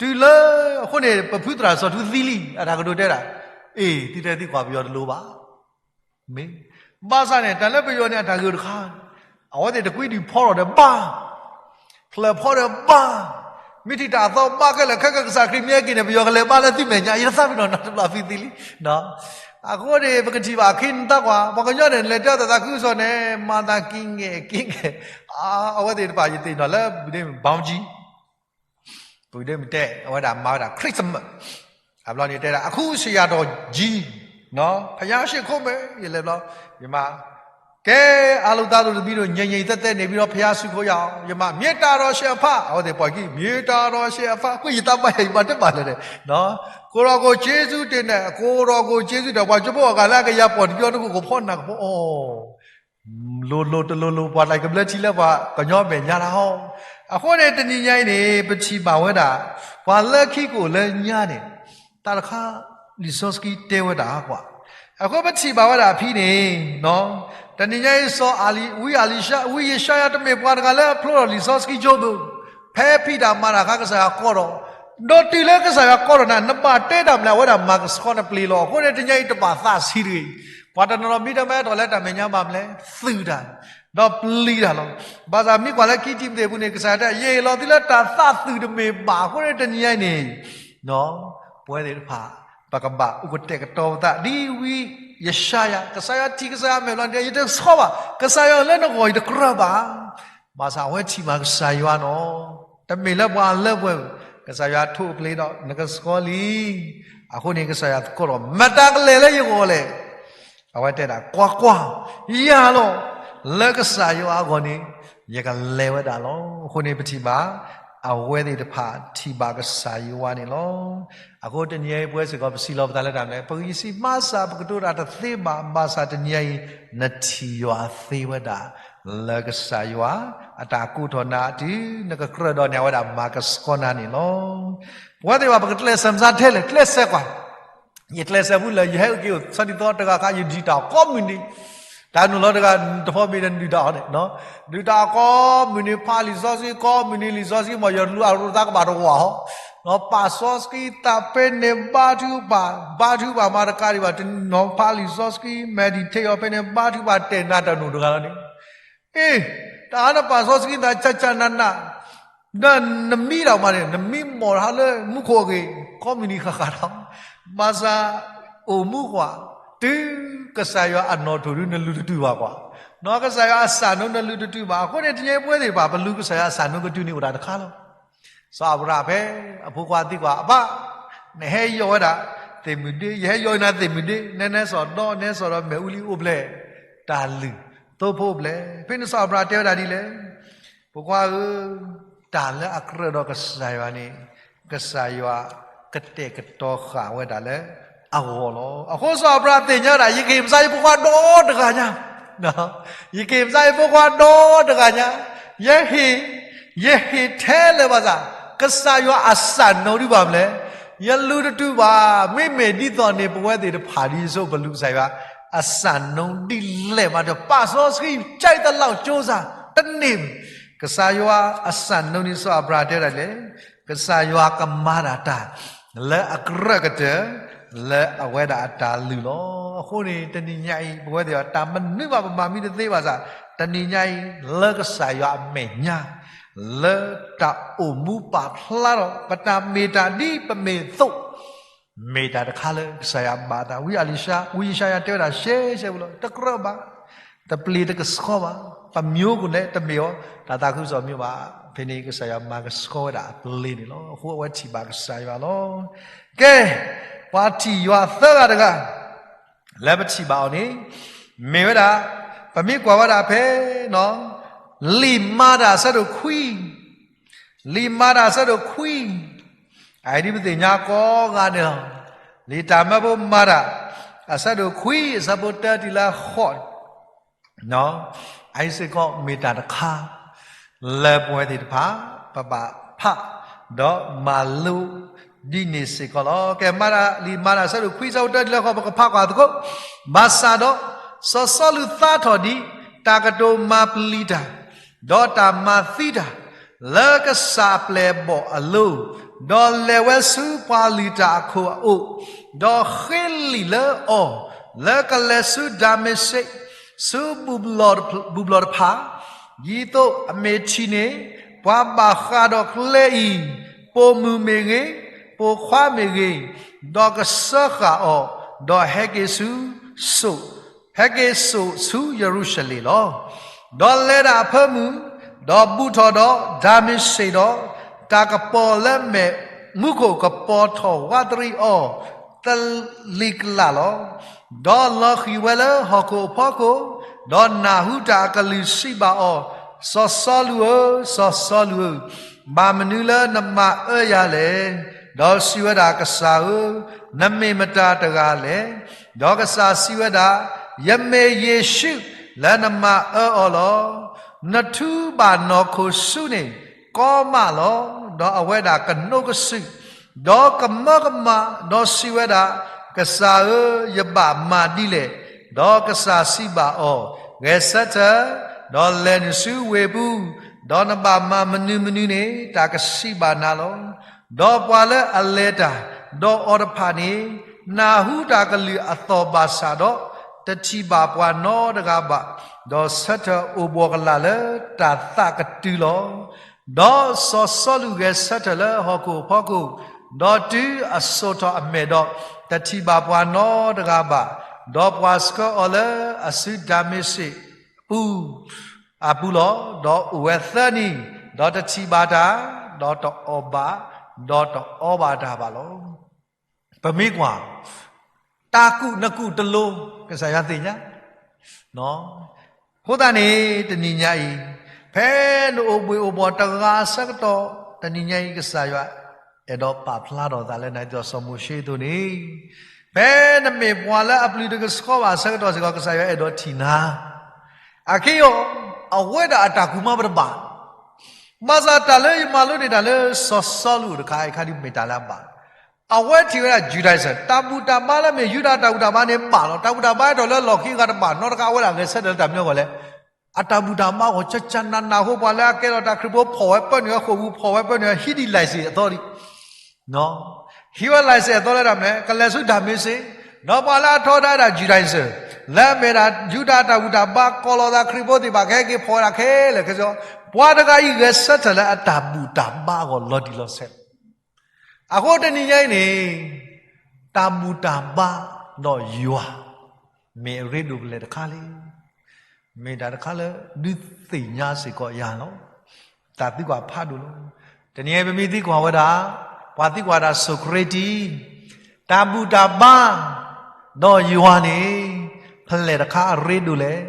တုၤလၢ, အဃိန့ၣ် ပဖုသရၣ်စီၤထူသံလံ, အတၢ်ကတိၤတဲဒၣ်, အ့ၣ် သုတဲသံကွၢ်ပယီၤတလိၤဘၣ် မ့ၢ်, ဘၣ်ဆၣ်န့ၣ် တၢ်လၢပယီၤန့ၣ် အတၢ်ဂ့ၢ်အိၣ်တခါ, အဝဲသ့ၣ်တကွံဒုးဖီထီၣ်ဒီးဘၣ်, ဖျၢၣ်ဖီဒီးဘၣ်, မ့ၢ်ထံၣ်တၢ်အသီဘၣ်ခဲလၢာ် ခဲကကစၢ်ခရံာ်မ့ၢ်ဟဲက့ၤန့ၣ် ပယီၤကလဲၤဘါလၢသုမဲာ်ညါ ယတသးပ့ၤနီၣ်နီတဘျီသုသံလံ, အဃိန့ၣ် ပကထံၣ်ဘၣ်အခံနသးကွၢ် ပှၤကညီန့ၣ် လဲၤတဲအီၤတၢ်သးခုကစီၣ်န့ၣ် မၤသးက့ၤငဲၢ်က့ၤငဲၢ်, အဝဲသ့ၣ်တဖၣ်ယသ့ၣ်နီၣ်လၢ ပူၤဒ့မ့ၢ် ဘီကၠံ ပူၤဒ့မ့ၢ်တဲ အဝဲဒၣ်မၤဝဲဒၣ် Christmas အဘျီန့ၣ်တဲဒၣ် အခုဆရာတော်ကြီး ဘုရားရှိခိုးမယ် ယလဲၤဘျီ ယမၤ ကဲ အားလုံးသားတို့သမီးတို့ ငြိမ်ငြိမ်သက်သက်နေပြီးတော့ ဘုရားရှိခိုးရအောင် ယမၤ မြေတားတော်ရှစ်အဖ အဝဲသ့ၣ်ပှၤကံ မြေတားတော်ရှစ်အဖ ကွံာ်ယသးဘၣ်ယၤ ယမၤတဘၣ်လၢၤဒီး ကိုယ်တော်ကိုကျေးဇူးတင်တယ် ကိုယ်တော်ကိုကျေးဇူးတင် ပှၤကၠိဖိအဂၤလၢအကယၤပီၢ်တဘျီတခိၣ်ကဖီနၢ်ကဖီအီၤ လိၤလိၤတလိၤလိၤ ပှၤတၢ်ကဘျၢထံလၢပှၤကညီမဲာ်ညါတၢ်ဟီ, အဃိန့ၣ် တနံၤညါအံၤန့ၣ် ပထံၣ်ဘၣ်ဝဲဒၣ် ပှၤလၢခံကအိၣ်လၢညါန့ၣ် တၢ်တခါ လံာ်စီဆှံတဲဝဲဒၣ်ကွၢ်, အဃိပထံၣ်ဘၣ်ဝဲဒၣ်အဖံန့ၣ်, တနံၤညါအံၤ စီၤအၤလံ ဝံအၤလံၡါ ဝံယၡါယၤ တမ့ၢ်ပှၤတဂၤလၢအဖျိထီၣ်လံာ်စီဆှံကၠိဘၣ်, ဖဲဖံးတၢ်မၤတၢ်အခါ ကစၢ်ယွၤကိးထီၣ်, ဒီးတုၤလၢကစၢ်ယွၤကိးထီၣ်နၤ နဘၣ်တဲတၢ်မနုၤလဲၣ် အဝဲဒၣ်မၤကဆှီနပျ့ၤလီၤ. အဃိန့ၣ် တနံၤညါအံၤတဘၣ်သးဆံးတဂ့ၤ, ပှၤတနီၤနီၤမ့ၢ်တမၤအဲၣ်ဒိးလၢတၢ်မဲာ်ညါဘၣ်မနုၤလဲၣ် သုးတၢ်, ဒီးပျံၤတၢ်လီၤ. ဘၣ်ဆၣ်မ့ၢ်ကွၢ်လၢခံထံၣ်ပသ့ၣ်ပူၤန့ၣ် ကစၢ်ယွၤတဲ ယဟ့ၣ်လီၤသုလၢတၢ်သးသုးတမ့ၢ်ဘၣ်. အဃိန့ၣ် တနံၤညါအံၤန့ၣ် ပဝဲသ့ၣ်တဖၣ် ပကဘၣ်အိၣ်ကတဲာ်ကတီၤပသး ဒ်ဝံယၡါယၤ ကစၢ်ယွၤထံၣ်ကစၢ်ယွၤမဲာ်ဘျီန့ၣ် ယတဆှီဘၣ်, ကစၢ်ယွၤလၢနဂီၢ်ယတကြၢးဘၣ်. ဘၣ်ဆၣ်အဝဲထံၣ်ဘၣ်ကစၢ်ယွၤနီၤ, တမ့ၢ်လၢပှၤလၢပှဲၤ, ကစၢ်ယွၤထိၣ်အပျ့ၤဒီး နကဆှီလံ. အဃိန့ၣ် ကစၢ်ယွၤသကိးဒီး မတၤကလဲၤလၢယဂီၢ်လဲၣ်. အဝဲတဲဒၣ် ကွၢ်ကွၢ်, ယၤလီၤ, လၢကစၢ်ယွၤအဂီၢ်န့ၣ် ယကလဲၤဝဲဒၣ်လီၤ. အဃိန့ၣ် ပထံၣ်ဘၣ် အဝဲသ့ၣ်တဖၣ်ထံၣ်ဘၣ်ကစၢ်ယွၤန့ၣ်လီၤ. အဃိတနံၤအံၤ ပဝဲစ့ၢ်ကီး ပစံးလီၤပသးလၢတၢ်မနုၤလဲၣ်, ပဂံၢ်စၢ်ဘါစၢ် ပကတိၤတၢ်တသ့ဘၣ်, ဘၣ်ဆၣ်တနံၤအံၤ နထံၣ်ယွၤသ့ဝဲဒၣ် လၢကစၢ်ယွၤ အတၢ်ကိးထီၣ်နၤတုၤ နကကြၢးဒီးန့ၣ် အဝဲဒၣ်မၤကဆှီနၤန့ၣ်လီၤ. ပဝဲသ့ၣ်တဖၣ် ပကကျဲးစၢးမစါထဲလဲၣ်, ကျဲးစၢးကွၢ် ယကျဲးစၢးဖုလၢ ယဟဲအိၣ်က့ၤအိၣ်ဆီဒ်သိးတဂၤခါ ယဒုၣ်တၢ်အီၣ်ကိးမုၢ်နံၤ, တၢ်နုာ်လီၤတဂၤ တဖီမ့ၢ်ဒၣ်နဒုၣ်တၢ်အီၣ်န့ၣ်, ဒုၣ်တၢ်အီၣ်ကိးမုၢ်နံၤ ဖးလံာ်စီဆှံကိးမုၢ်နံၤ လံာ်စီဆှံမ့ၢ်ယလူၤအရူသးကဘၣ်တဝာ်ဟီ, ပာ်စီဆှံသးဖဲန့ၣ် ဘါထုကဖၣ်, ဘါထုကဖၣ်မၤတကးဒံးဘၣ်, တနီၤဖးလံာ်စီဆှံ meditate အီၤဖဲန့ၣ် ဘါထုကဖၣ်တဲာ်နၤတၢ်နိၣ်တဂၤလီၤန့ၣ် အ့ တၢ်အါန့ၣ်ပာ်စီဆှံသး ကၢ်ကၢ်နးနး, ဒီးနမံဒၣ်မးန့ၣ် နမံမီၢ်တဟါလၢမူခိၣ်အဂ့ၢ် ကိးမုၢ်နံၤဃၣ်ဃၣ်ဒီး, ဘၣ်ဆၣ်အိၣ်မူကွၢ်, တုၤကစၢ်ယွၤအနီၣ်ထိၣ်ဒုနလူၤတတုၤဘၣ်ကွၢ်, နီၢ်ကစၢ်ယွၤအစၢ်နိနလူၤတတုၤဘၣ်. အဃိန့ၣ် တနံၤအံၤပဝဲသ့ၣ်တဖၣ် ပလူၤကစၢ်ယွၤအစၢ်နိကတုၤန့ၣ်အိၣ်တၢ်တခါလီၤ. စီၤအၤဘြၤဟၣ်ဖဲအဖိခွါသံကွၢ် အဘၣ်, နဟဲယီၢ်ဝဲဒၣ်သ့ၣ်မုၢ်ဒ့, ယဟဲယီၢ်နၤသ့ၣ်မုၢ်ဒ့, နဲနဲစီၤဒီး နဲစီၤဒီးမဲာ်အူလံအိၣ်ဖျဲၣ်, တၢ်လုၢ်သိဖိအိၣ်ဖျဲၣ်. ဖဲန့ၣ်စီၤအၤဘြၤဟၣ်တဲဝဲဒၣ်ဒ်လဲၣ်, ဖိခွါဧၢ, တၢ်လၢအကြၢးဒီးကစၢ်ယွၤန့ၣ် ကစၢ်ယွၤကတဲာ်ကတီၤဃာ်ဝဲဒၣ်လၢအဂီၢ်လီၤ. အဃိစီၤအၤဘြၤဟၣ်သ့ၣ်ညါဝဲဒၣ် ယကဟ့ၣ်ပစၢ်ယဖိခွါဒီတဂၤညါ, ယကဟ့ၣ်ပစၢ်ယဖိခွါဒီတဂၤညါ, ယဟ့ၣ်, ယဟ့ၣ်ထဲလၢၤဘၣ်ဆၣ် ကစၢ်ယွၤအစၢ်နိဒ်ဘၣ်မနုၤလဲၣ်, ယလူၤတတုၤဘၣ်. မ့မ့ၢ်ဒ်သိးန့ၣ် ပဝဲသ့ၣ်တဖၣ်ဒ်သိးပလူၤကစၢ်ယွၤအစၢ်နိဒ်လဲၣ်မး တပာ်စီဆှံ ကြိုက်သလောက်ကြိုးစား တန့ၢ်, ကစၢ်ယွၤအစၢ်နိန့ၣ် စီၤအၤဘြၤဟၣ်တဲဝဲဒၣ်လဲၣ်, ကစၢ်ယွၤကမၤတၢ်တၢ် လၢအကြၢးကတၢၢ် လၢအဝဲဒၣ်အတၢ်လုၢ်လီၤ. အဃိန့ၣ် တနံၤညါအံၤ ပဝဲသ့ၣ်တဖၣ် တၢ်မနုၤဘၣ်ပမၤမံတသ့ဘၣ်ဆၣ် တနံၤညါအံၤ လၢကစၢ်ယွၤအမဲာ်ညါ လၢတၢ်အိၣ်မူပာ်ဖျါထီၣ် ပတၢ်မ့ၢ်တၢ်ဒ်ပမ့ၢ်အသိး မ့ၢ်တၢ်တခါလၢကစၢ်ယွၤဘၣ်တၢ်. ဝံအလံၤၡါ, ဝံယၡါယၤတဲဝဲဒၣ်ရှဲရှဲပူၤလီၤ, တကြၢးဘၣ်, တပျံၤတကဆှီဘၣ်, ပမျိုးကိုယ်လည်းတမ့ၢ်အီၤ, တၢ်သးခုကစီၣ်မ့ၢ်ဘၣ်, ဖဲန့ၣ်ကစၢ်ယွၤမၤကဆှီဝဲဒၣ်အပျ့ၤန့ၣ်လီၤ. အဃိအဝဲထံၣ်ဘၣ်ကစၢ်ယွၤလီၤ. ကဲ, ပှၤထံၣ်ယွၤသၢဂၤတဂၤ လၢပထံၣ်ဘၣ်အီၤန့ၣ် မ့ၢ်ဝဲဒၣ်, ပမ့ၢ်ကွၢ်ဝဲဒၣ်ဖဲ လံာ်မၤတၢ်အဆၢဒိၣ်ခွံ, လံာ်မၤတၢ်အဆၢဒိၣ်ခွံ, အအံၤဒ်ပသ့ၣ်ညါကိးဂၤန့ၣ်လီၤ. လံာ်တၢ်မၢဖိမၤတၢ် အဆၢဒိၣ်ခွံ အဆၢဖိတၢတုၤလၢဃိး အအံၤစ့ၢ်ကီးမ့ၢ်တၢ်တခါ လၢပဝဲသ့ၣ်တဖၣ် ပဘၣ်ဖး ဒီးမၤလိ ဒ်န့ၣ်စ့ၢ်ကီးလီၤ. ကဲ, မၤတၢ်, လံာ်မၤတၢ်အဆၢဒိၣ်ခွံ အဆၢဖိတၢတုၤလၢဃိး ပကဖးကွၢ်သကိး, ဘၣ်ဆၣ်ဒီး စီၤစီလူးသးထီၣ်ဒ် တၢ်ကတိၤမၤပျံၤတၢ် ဒီးတၢ်မၤသံတၢ် လၢကစၢ်အပျဲၢ်အဘီၣ်အလိၤ, ဒီးလဲၤဝဲဆူပှၤလုၢ်တၢ်အခိၣ်အအိၣ်, ဒီးဃ့လံာ်လၢအီၤ, လၢကလဲၤဆူဒၤမ့းစ့း, ဆူဘူၣ်ဘျီၣ်တဖၣ်, ဒ်သိးအမ့ၢ်ထံၣ်န့ၣ် ပှၤဘၣ်ဃးဒီးကျဲအံၤ, ပိာ်မုၣ်မ့ၢ်ဂ့ၤ, ပိာ်ခွါမ့ၢ်ဂ့ၤ, ဒီးကစၢဃာ်အီၤ, ဒီးဟဲက့ၤဆူစိၤ ဟဲက့ၤစိာ်ဆူယရူၤၡလ့ၣ်လီၤ. ဒီးလဲၤဒၣ်အဖၢမုၢ်, ဒီးဘူးထီၣ်ဒီးဒၤမ့းစ့းဒီး, တၢ်ကပီၤလၢမဲးမူခိၣ်ကပီၤထီၣ်ဝးတရံးအီၤ သလံးကလာ်လီၤ. ဒီးလီၤဃံၤဝဲလၢဟီၣ်ခိၣ်အဖီခိၣ်, ဒီးနၢ်ဟူတၢ်အကလုၢ်စံးဘၣ်အီၤ, စီၤစီလူးဧၢ, စီၤစီလူးဧၢ, ဘၣ်မနုၤလၢနမၤအၢယၤလဲၣ်. ဒီးစံးဝဲဒၣ်, ကစၢ်ဧၢ, နမ့ၢ်မတၤတဂၤလဲၣ်. ဒီးကစၢ်စံးဝဲဒၣ်, ယမ့ၢ်ယ့ၣ်ၡူးလၢနမၤအၢအီၤလီၤ. နထူဘၣ်နီၢ်ခိၣ်ဆူန့ၣ်ကီမးလီၤ. ဒီးအဝဲဒၣ်ကနိးကစုာ်, ဒီးကမၢကမၣ်, ဒီးစံးဝဲဒၣ်, ကစၢ်ဧၢ, ယဘၣ်မၤဒ်လဲၣ်. ဒီးကစၢ်စံးဘၣ်အီၤ, ဂဲၤဆၢထၢၣ်, ဒီးလဲၤနုာ်ဆူဝ့ၢ်ပူၤ, ဒီးနဘၣ်မၤမနုၤမနုၤန့ၣ် တၢ်ကစံးဘၣ်နၤလီၤ. ဒီးပှၤလၢအလဲၤတၢ်ဒီးအီၤတဖၣ်န့ၣ် နၢ်ဟူတၢ်ကလုၢ်အသီၣ်ဘၣ်ဆၣ်ဒီး, တထံၣ်ဘၣ်ပှၤနီတဂၤဘၣ်, ဒီးဆၢထၢၣ်အိၣ်ဘှီၣ်ကလာ်လၢတၢ်သးကတုၤလီၤ. ဒီးစီၤစီလူးဂဲၤဆၢထၢၣ်လၢဟီၣ်ခိၣ်အဖီခိၣ်, ဒီးတုၤအစိာ်ထီၣ်အမဲာ်ဒီး, တထံၣ်ဘၣ်ပှၤနီတဂၤဘၣ်, ဒီးပှၤဆှၢအီၤလၢအစုဒၤမ့းစ့းပူၤ အပူၤလီၤ. ဒီးအိၣ်ဝဲသၢနံၤ, ဒီးတထံၣ်ဘၣ်တၢ်, ဒီးတအီၣ်ဘၣ်, ဒီးတအီဘၣ်တၢ်ဘၣ်လီၤ. ပမ့ၢ်ကွၢ်, တၢ်ကူၣ်နကူၣ်တလိၤ, ကစၢ်ယွၤသ့ၣ်ညါ. အဃိသတးန့ၣ် တနံၤညါအံၤ, ဖဲနအိၣ်ဘှ့ၣ်အိၣ်ဘှီၣ်တဂၤအဆၢကတီၢ်, တနံၤညါအံၤ ကစၢ်ယွၤအဲၣ်ဒိးပာ်ဖျါထီၣ်သးလၢနၤဒ်သိးစီၤမိၤၡ့အသိးန့ၣ်, ဖဲနမ့ၢ်ပှၤလၢအပျံၤတကဆှီဘၣ်အဆၢကတီၢ်စ့ၢ်ကီး ကစၢ်ယွၤအဲၣ်ဒိးထံၣ်နၤ. အခဲအံၤ, အဝဲဒၣ်အတၢ်ကူၣ်မးပတဘၣ် ဘၣ်ဆၣ်တၢ်လၢယမၤလိန့ၢ်တၢ်လၢစီၤစီလူးတခါအံၤအခါဒ်မ့ၢ်တၢ်လၢအဘၣ်, အဝဲထံၣ်ဝဲဒၣ် Judaism တၢ်ဘူၣ်တၢ်ဘါလၢမ့ၢ်ယူဒၤတၢ်ဘူၣ်တၢ်ဘါန့ၣ်ဘၣ်လီၤ. တၢ်ဘူၣ်တၢ်ဘါအဲၣ်ဒိးလၢလီၢ်ခံဂၤတဘၣ်, နီတခါအဝဲဒၣ်ဂဲၤဆၢထၢၣ်လၢတၢ်မနုၤအဂီၢ်လဲၣ်. အတၢ်ဘူၣ်တၢ်ဘါအဂီၢ် ကကနးနးအဃိ ပှၤလၢအကဲထီၣ်တၢ်ခရံာ်ဖိဖီၣ်ဝဲပၢနုာ်ဝဲဃိာ်ပူၤ ဖီၣ်ဝဲပၢနုာ်ဝဲ ဟံးဒံး license အသီဒံး ဟံးဝဲ license အသီလၢတၢ်မနုၤလဲၣ်, ကလဲၤဆူဒၤမ့းစ့း, ဒီးပှၤလၢအထီဒါဝဲဒၣ် Judaism လၢအမ့ၢ်ဒၣ်ယူဒၤတၢ်ဘူၣ်တၢ်ဘါ ကိးလီၤသးခရံာ်ဖိသ့ၣ်တဖၣ် ကဟဲက့ၤဖီၣ်ဝဲဒၣ်ခဲလၢာ်ခဲဆ့, ပှၤတဂၤအံၤဂဲၤဆၢထၢၣ်လၢအတၢ်ဘူၣ်တၢ်ဘါအဂီၢ်လီၤတံၢ်လီၤဆဲးလီၤ. အဃိတနံၤညါအံၤန့ၣ်, တၢ်ဘူၣ်တၢ်ဘါဒီးယွၤ မ့ၢ်အရ့ဒိၣ်ဖဲလဲၣ်တခါလဲၣ်. မ့ၢ်တၢ်တခါလၢဒုးသ့ၣ်ညါစ့ၢ်ကီးယၤလီၤ. တၢ်သံကွၢ်ဖးဒိၣ်လီၤ. တနံၤအံၤပမ့ၢ်သံကွၢ်ဝဲဒၣ်, ပှၤသံကွၢ်ဒၣ် Socrates, တၢ်ဘူၣ်တၢ်ဘါ ဒီးယွၤန့ၣ် ဖဲလဲၣ်တခါအရ့ဒိၣ်လဲၣ်.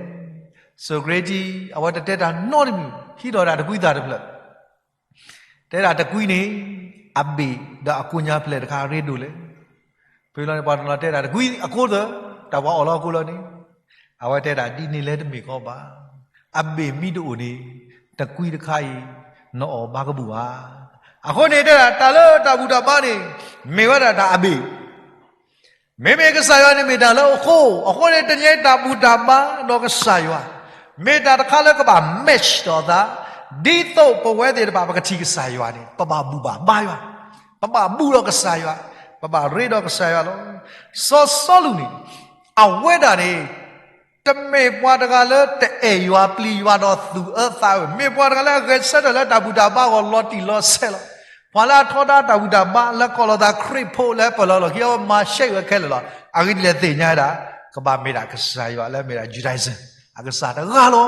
Socrates အဝဲတတဲတၢ်နီတမံၤ, ဟံးထီၣ်ဒၣ်တကွံသၣ်တဖျၢၣ် တဲဒၣ်တကွံန့ၣ် အဘ့ၣ်ဒီးအကိးညါဖဲလဲၣ်တခါအရ့ဒိၣ်လဲၣ်. ဖဲလီၤန့ၣ် ပှၤတနီၤတဲဒၣ်တကွံအကိးသၢ, တၢ်ပှၤအီၣ်လီၤအကိးလီၤန့ၣ်, အဝဲတဲဒၣ်ဒ်န့ၣ်လဲၣ်တမ့ၢ်ကီးဘၣ်. အဘ့ၣ်မ့ၢ်တအိၣ်န့ၣ် တကွံတခါအံၤ နအီၣ်ဘၣ်ကဘူၣ်ဧါ. အဃိန့ၣ်တဲဒၣ် တၢ်လၢတၢ်ဘူၣ်တၢ်ဘါန့ၣ် မ့ၢ်ဝဲဒၣ်တၢ်အဘ့ၣ် မ့မ့ၢ်ကစၢ်ယွၤန့ၣ်မ့ၢ်တၢ်လၢအဃိ, အဃိန့ၣ် တနံၤအံၤတၢ်ဘူၣ်တၢ်ဘါဒီးကစၢ်ယွၤ မ့ၢ်တၢ်တခါလၢကဘၣ် match ဒီးအသး, ဒ်သိးပဝဲသ့ၣ်တဖၣ်ပကထံၣ်ကစၢ်ယွၤန့ၣ် ပဘၣ်ဘူၣ်ဘၣ်ဘါယွၤ, ပဘၣ်ဘူၣ်ဒီးကစၢ်ယွၤ, ပဘၣ်ရ့ဒီးကစၢ်ယွၤလီၤ. စီၤစီလူးန့ၣ် အဝဲဒၣ်န့ၣ် တမ့ၢ်ပှၤတဂၤလၢတအဲၣ်ယွၤပျံၤယွၤဒီးသူၣ်အၢသးအၢ, မ့ၢ်ပှၤတဂၤလၢအဂဲၤဆၢထၢၣ်လၢတၢ်ဘူၣ်တၢ်ဘါအဂီၢ်လီၤတံၢ်လီၤဆဲးလီၤ. ပှၤလၢအထီဒါတၢ်ဘူၣ်တၢ်ဘါလၢကိးလီၤသးခရံာ်ဖိလၢပၢၢ်လီၤလီၢ်ခံ အဝဲမၤရှဲဝဲခဲလၢာ်လီၤ. အဂ့ၢ်ဒ်လဲၣ်သ့ၣ်ညါဝဲဒၣ် ကဘၣ်မ့ၢ်ဒၣ်ကစၢ်ယွၤလၢမ့ၢ်ဒၣ် Judaism အကစၢ်တဂၤလီၤ.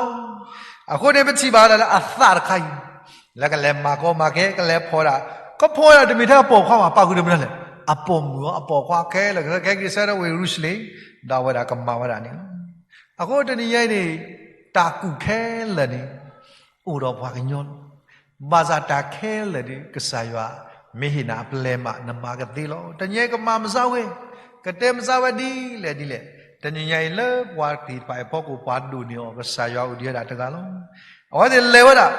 အဃိန့ၣ်ပထံၣ်ဘၣ်ဝဲဒၣ်လၢအသးတခါအံၤ လၢကလဲၤမၤကီမၤခဲ ကလဲၤဖီၣ်ဝဲဒၣ်, ကဖီၣ်ဝဲဒၣ်တမ့ၢ်ထဲအပိာ်ခွါဘၣ်, ပာ်ဃုာ်တမ့ၢ်ထဲလဲၣ်, အပိာ်မုၣ်အီၤ အပိာ်ခွါခဲလၢာ် ကဟဲက့ၤဆၢထၢၣ်ဝဲယရူၤၡလ့ၣ်, ဒီးအဝဲဒၣ်ကမၤဝဲဒၣ်န့ၣ်လီၤ. အဃိတနံၤညါအံၤန့ၣ် တၢ်ကူၣ်ခဲလၢာ်န့ၣ် အိၣ်ဒီးပှၤကညီလီၤ. ဘၣ်ဆၣ်တၢ်ခဲလၢာ်ဒီး ကစၢ်ယွၤမ့ၢ်ဟ့ၣ်နၤအပျဲၢ်မး နမၤကသ့လီၤ. တနံၤညါအံၤကမၤမစၢ်ဝဲ, ကတဲမစၢ်ဝဲဒ်လဲၣ်ဒ်လဲၣ်, တနံၤညါအံၤလၢပှၤသ့ၣ်တဖၣ်အဖီခိၣ် ပှၤဒိၣ်န့ၢ်အီၤ ကစၢ်ယွၤအိၣ်ဒံးဝဲဒၣ်တဂၤလီၤ. အဝဲသ့ၣ်လဲၤဝဲဒၣ်,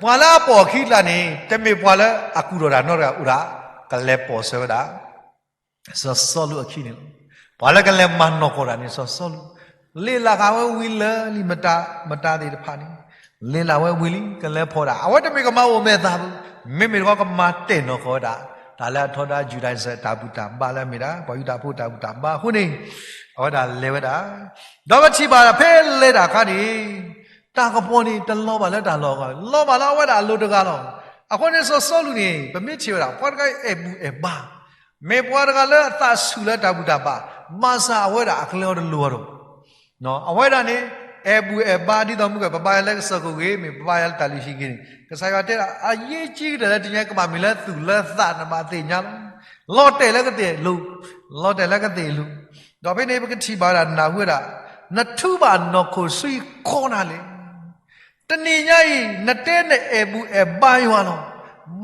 ပှၤလၢအပိာ်အခံတဂၤန့ၣ် တမ့ၢ်ပှၤလၢအကူၣ်ထီၣ်တၢ်နီတဂၤအိၣ်ဒၣ်, ကလဲၤပိာ်ဆၢဝဲဒၣ် စီၤစီလူးအခံန့ၣ်လီၤ. ပှၤလၢကလဲၤမၤနီၢ်ကီၢ်တၢ်န့ၣ် စီၤစီလူး, လ့လၢ်ဃာ်ဝဲဝံၤလၢာ်လံ မတၤမတၤသ့ၣ်တဖၣ်န့ၣ်, လ့လၢ်ဝဲဝံၤလံ ကလဲၤဖီၣ်ဒၣ်, အဝဲတမ့ၢ်ကမၤအိၣ်မဲာ်သၣ်ဘၣ်, မ့မ့ၢ်တခီကမၤတဲာ်နီၢ်ကီၢ်ဝဲဒၣ် တၢ်လၢအထီဒါ Judaism တၢ်ဘူၣ်တၢ်ဘါလၢအမ့ၢ်ဒၣ် ပှၤယူဒၤဖိတၢ်ဘူၣ်တၢ်ဘါအဃိန့ၣ်, အဝဲဒၣ်လဲၤဝဲဒၣ်, ဒီးပထံၣ်ဘၣ်ဒၣ်ဖဲလဲၤတၢ်အခါန့ၣ် တၢ်ကပီၤန့ၣ်တလီၤဘၣ်လၢတၢ်လီၢ်အဂီၢ်, လီၤဘၣ်လၢအဝဲဒၣ်အလိၤတဂၤလီၤ. အဃိန့ၣ်စီၤစီလူးန့ၣ် ပမ့ၢ်ထံၣ်ဝဲဒၣ် ပှၤတဂၤအံၤအဲၣ်ဘူၣ်အဲၣ်ဘါ, မ့ၢ်ပှၤတဂၤလၢအသးဆူၣ်လၢတၢ်ဘူၣ်တၢ်ဘါ, ဘၣ်ဆၣ်အဝဲဒၣ်အကလၢအီၤတလိၤအီၤဒီး အဝဲဒၣ်န့ၣ် အဲၣ်ဘူၣ်အဲၣ်ဘါဒ်သိးမုၢ်က ပဘါယွၤလၢကစၢၢ်ခိၣ်ဂ့ၤ မ့ၢ်ပဘါယွၤလၢတၢ်လုၢ်ဟံၣ်ဂ့ၤန့ၣ် ကစၢ်ယွၤတဲဒၣ် အရေးကြီးကတၢၢ်လၢတနံၤညါအံၤ ကဘၣ်မ့ၢ်လၢသူၣ်လၢသးနဘၣ်သ့ၣ်ညါလီၤ. လီၤတဲာ်လၢကသ့ၣ်အလိၤ, လီၤတဲာ်လၢကသ့ၣ်အလိၤ, ဒီးဖဲန့ၣ်ပကထံၣ်ဘၣ်ဝဲဒၣ်နၢ်ဟူဝဲဒၣ်, နထူဘၣ်နီၢ်ခိၣ်ဆူယခီနၤလဲၣ်. တနံၤညါအံၤ နတဲနအဲၣ်ဘူၣ်အဲၣ်ဘါယွၤလီၤ.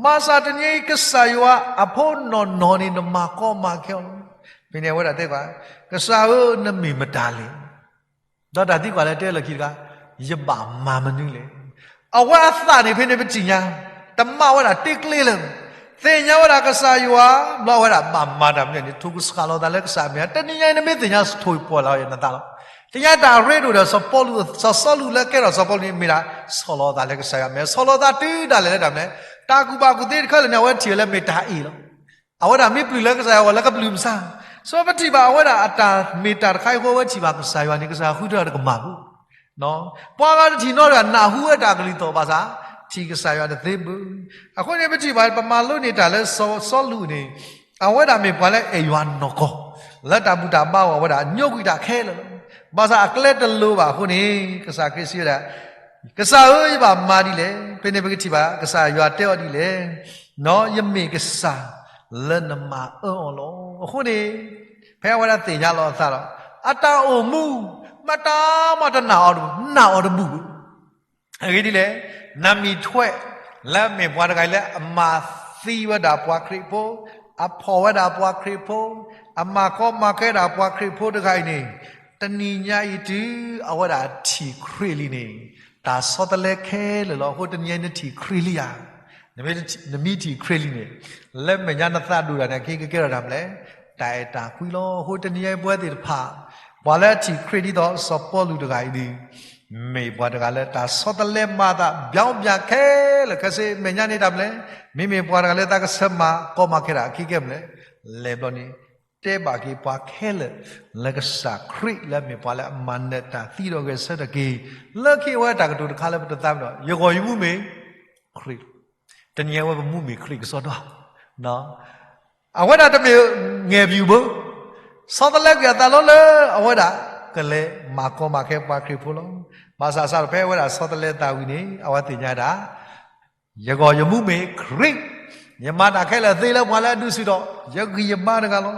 ဘၣ်ဆၣ်တနံၤညါအံၤ ကစၢ်ယွၤအဖိနီၢ်နီၢ်န့ၣ် နမၤကီမၤခဲအီၤလီၤ. ဖဲန့ၣ်အဝဲဒၣ်တဲဘၣ်, ကစၢ်ဧၢ, နမ့ၢ်မတၤလဲၣ်. ဒီးတၢ်သံကွၢ်လၢတဲလီၢ်ခံတခါ, ယဘၣ်မၤမနုၤလဲၣ်. အဝဲအသးန့ၣ်ဖဲန့ၣ်ပထံၣ်ညါ, တမၤဝဲဒၣ်တ့ကျ့လၢၤ, သ့ၣ်ညါဝဲဒၣ်ကစၢ်ယွၤ, ဘျီဝဲဒၣ်ဘၣ်မၤတၢ်မနုၤန့ၣ် ထိၣ်ကဆှၣ်လီၤသးလၢကစၢ်အမဲာ်ညါ, တနံၤညါအံၤနမ့ၢ်သ့ၣ်ညါထိၣ်ပှဲၤလီၤနသးလီၤ. သ့ၣ်ညါတၢ်ရ့ဒိၣ်ဒီးစီၤပီလူး, စီၤစီလူးလၢကဲထီၣ်စီၤပီလူးန့ၣ် မ့ၢ်ဒၣ် ဆီၣ်လီၤသးလၢကစၢ်ယွၤမဲာ်, ဆီၣ်လီၤသးတုၤဒၣ်လဲာ်လၢတၢ်မနုၤလဲၣ်, တၢ်ကူၣ်ဘၣ်ကူၣ်သ့တခါလၢာ်န့ၣ် အဝဲထံၣ်ဝဲလၢမ့ၢ်တၢ်အ့ၣ်လီၤ. အဝဲဒၣ်မ့ၢ်ပျုၢ်လၢကစၢ်ယွၤအဂီၢ်လၢကပျုၢ်မဆါ, စီၤပထံၣ်ဘၣ်အဝဲဒၣ်အတၢ်မ့ၢ်တၢ်တခါအံၤအဃိ အဝဲထံၣ်ဘၣ်ကစၢ်ယွၤန့ၣ် ကစၢ်ယွၤဃုထၢတၢ်တကမၣ်ဘၣ် ပှၤဂၤတထံၣ်နီတဂၤ နၢ်ဟူဝဲတၢ်ကလုၢ်သီၣ်ဘၣ်ဆၣ်, ထံၣ်ကစၢ်ယွၤတသ့ဘၣ်. အဃိန့ၣ် ပထံၣ်ဘၣ် ပမၤလိန့ၢ်တၢ်လၢစီၤစီလူးန့ၣ်, အဝဲဒၣ်မ့ၢ်ပှၤလၢအဲၣ်ယွၤနီၢ်ကီၢ်, လၢတၢ်ဘူၣ်တၢ်ဘါအဂီၢ် အဝဲဒၣ်ညိကွံာ်တၢ်ခဲလၢာ်လီၤ. ဘၣ်ဆၣ်အကျဲတလိၤဘၣ်အဃိန့ၣ် ကစၢ်ခရံာ်စံးဝဲဒၣ်, ကစၢ်ဧၢ, ယဘၣ်မၤဒ်လဲၣ်. ဖဲန့ၣ်ပကထံၣ်ဘၣ် ကစၢ်ယွၤတဲအီၤဒ်လဲၣ်, ယမ့ၢ်ကစၢ်လၢနမၤအၢအီၤလီၤ. အဃိန့ၣ် ဖဲအဝဲဒၣ်သ့ၣ်ညါလီၤအသးဒီး အတၢ်အိၣ်မူ မတၤမးတနာ်အီၤတဘူၣ်, နာ်အီၤတဘူၣ်ဘၣ်. အဂ့ၢ်ဒ်လဲၣ်, နမံၤထွဲ လၢအမ့ၢ်ပှၤတဂၤအံၤလၢအမၤသံဝဲဒၣ်ပှၤခရံာ်ဖိ, အဖီၣ်ဝဲဒၣ်ပှၤခရံာ်ဖိ, အမၤကီမၤခဲဒၣ်ပှၤခရံာ်ဖိတဂၤအံၤန့ၣ်, တနံၤညါအံၤတုၤအဝဲဒၣ်ထံၣ်ခရံာ်လံန့ၣ်, တၢ်ဆီတလဲခဲလၢာ်လီၤ. အဃိတနံၤညါအံၤနထံၣ်ခရံာ်လံဧါ. နမ့ၢ်ထံၣ်ခရံာ်လံန့ၣ်, လၢမဲာ်ညါနသးဒိၣ်တၢ်န့ၣ် အခဲကကဲထီၣ်တၢ်မနုၤလဲၣ်, တၢ်အဲၣ်တၢ်ကွံလီၤ. အဃိတနံၤညါအံၤပဝဲသ့ၣ်တဖၣ် ပှၤလၢအထံၣ်ခရံာ်ဒ်သိးစီၤပီလူးတဂၤအံၤဒီး မ့ၢ်ပှၤတဂၤလၢတၢ်ဆီတလဲမၤအသး ပြောင်းပြန် ခဲလၢာ်ခဲဆ့ မဲာ်ညါန့ၣ်တၢ်မနုၤလဲၣ်, မ့မ့ၢ်ပှၤတဂၤလၢတၢ်ကဆၢမၤကီမၤခဲဒၣ် အခံကဲမနုၤလဲၣ်, လဲၤဘျီန့ၣ် တဲဘၣ်က့ၤပှၤခဲလၢာ် လၢကစၢ်ခရံာ်လၢအမ့ၢ်ပှၤလၢအမၤနၢၤတၢ်သံဒီးဂဲၤဆၢထၢၣ်က့ၤ, လၢခံအဝဲတၢ်ကတိၤတခါလၢပတသးမ့ၢ်ဒီး ယဂီၢ်ယမူမ့ၢ်ခရံာ်, တနံၤအံၤဝဲပမူမ့ၢ်ခရံာ်ကစီဒီ, အဝဲဒၣ်တမ့ၢ်ငဲၢ်ပျုၤဘၣ်, ဆီတလဲကွံာ်အသးလီၤလၢအဝဲဒၣ် ကလဲၤမၤကီမၤခဲပှၤခရံာ်ဖိလီၤ. ဘၣ်ဆၣ်စးထီၣ်ဖဲအဝဲဒၣ်ဆီတလဲသးဝံၤန့ၣ် အဝဲသ့ၣ်ညါဒၣ် ယဂီၢ်ယမူမ့ၢ်ခရံာ်, ယမၤတၢ်ခဲလၢာ်သ့လၢပှၤလၢအဒုးဆူၣ်ထီၣ် ယဂံၢ်ယဘါတဂၤလီၤ.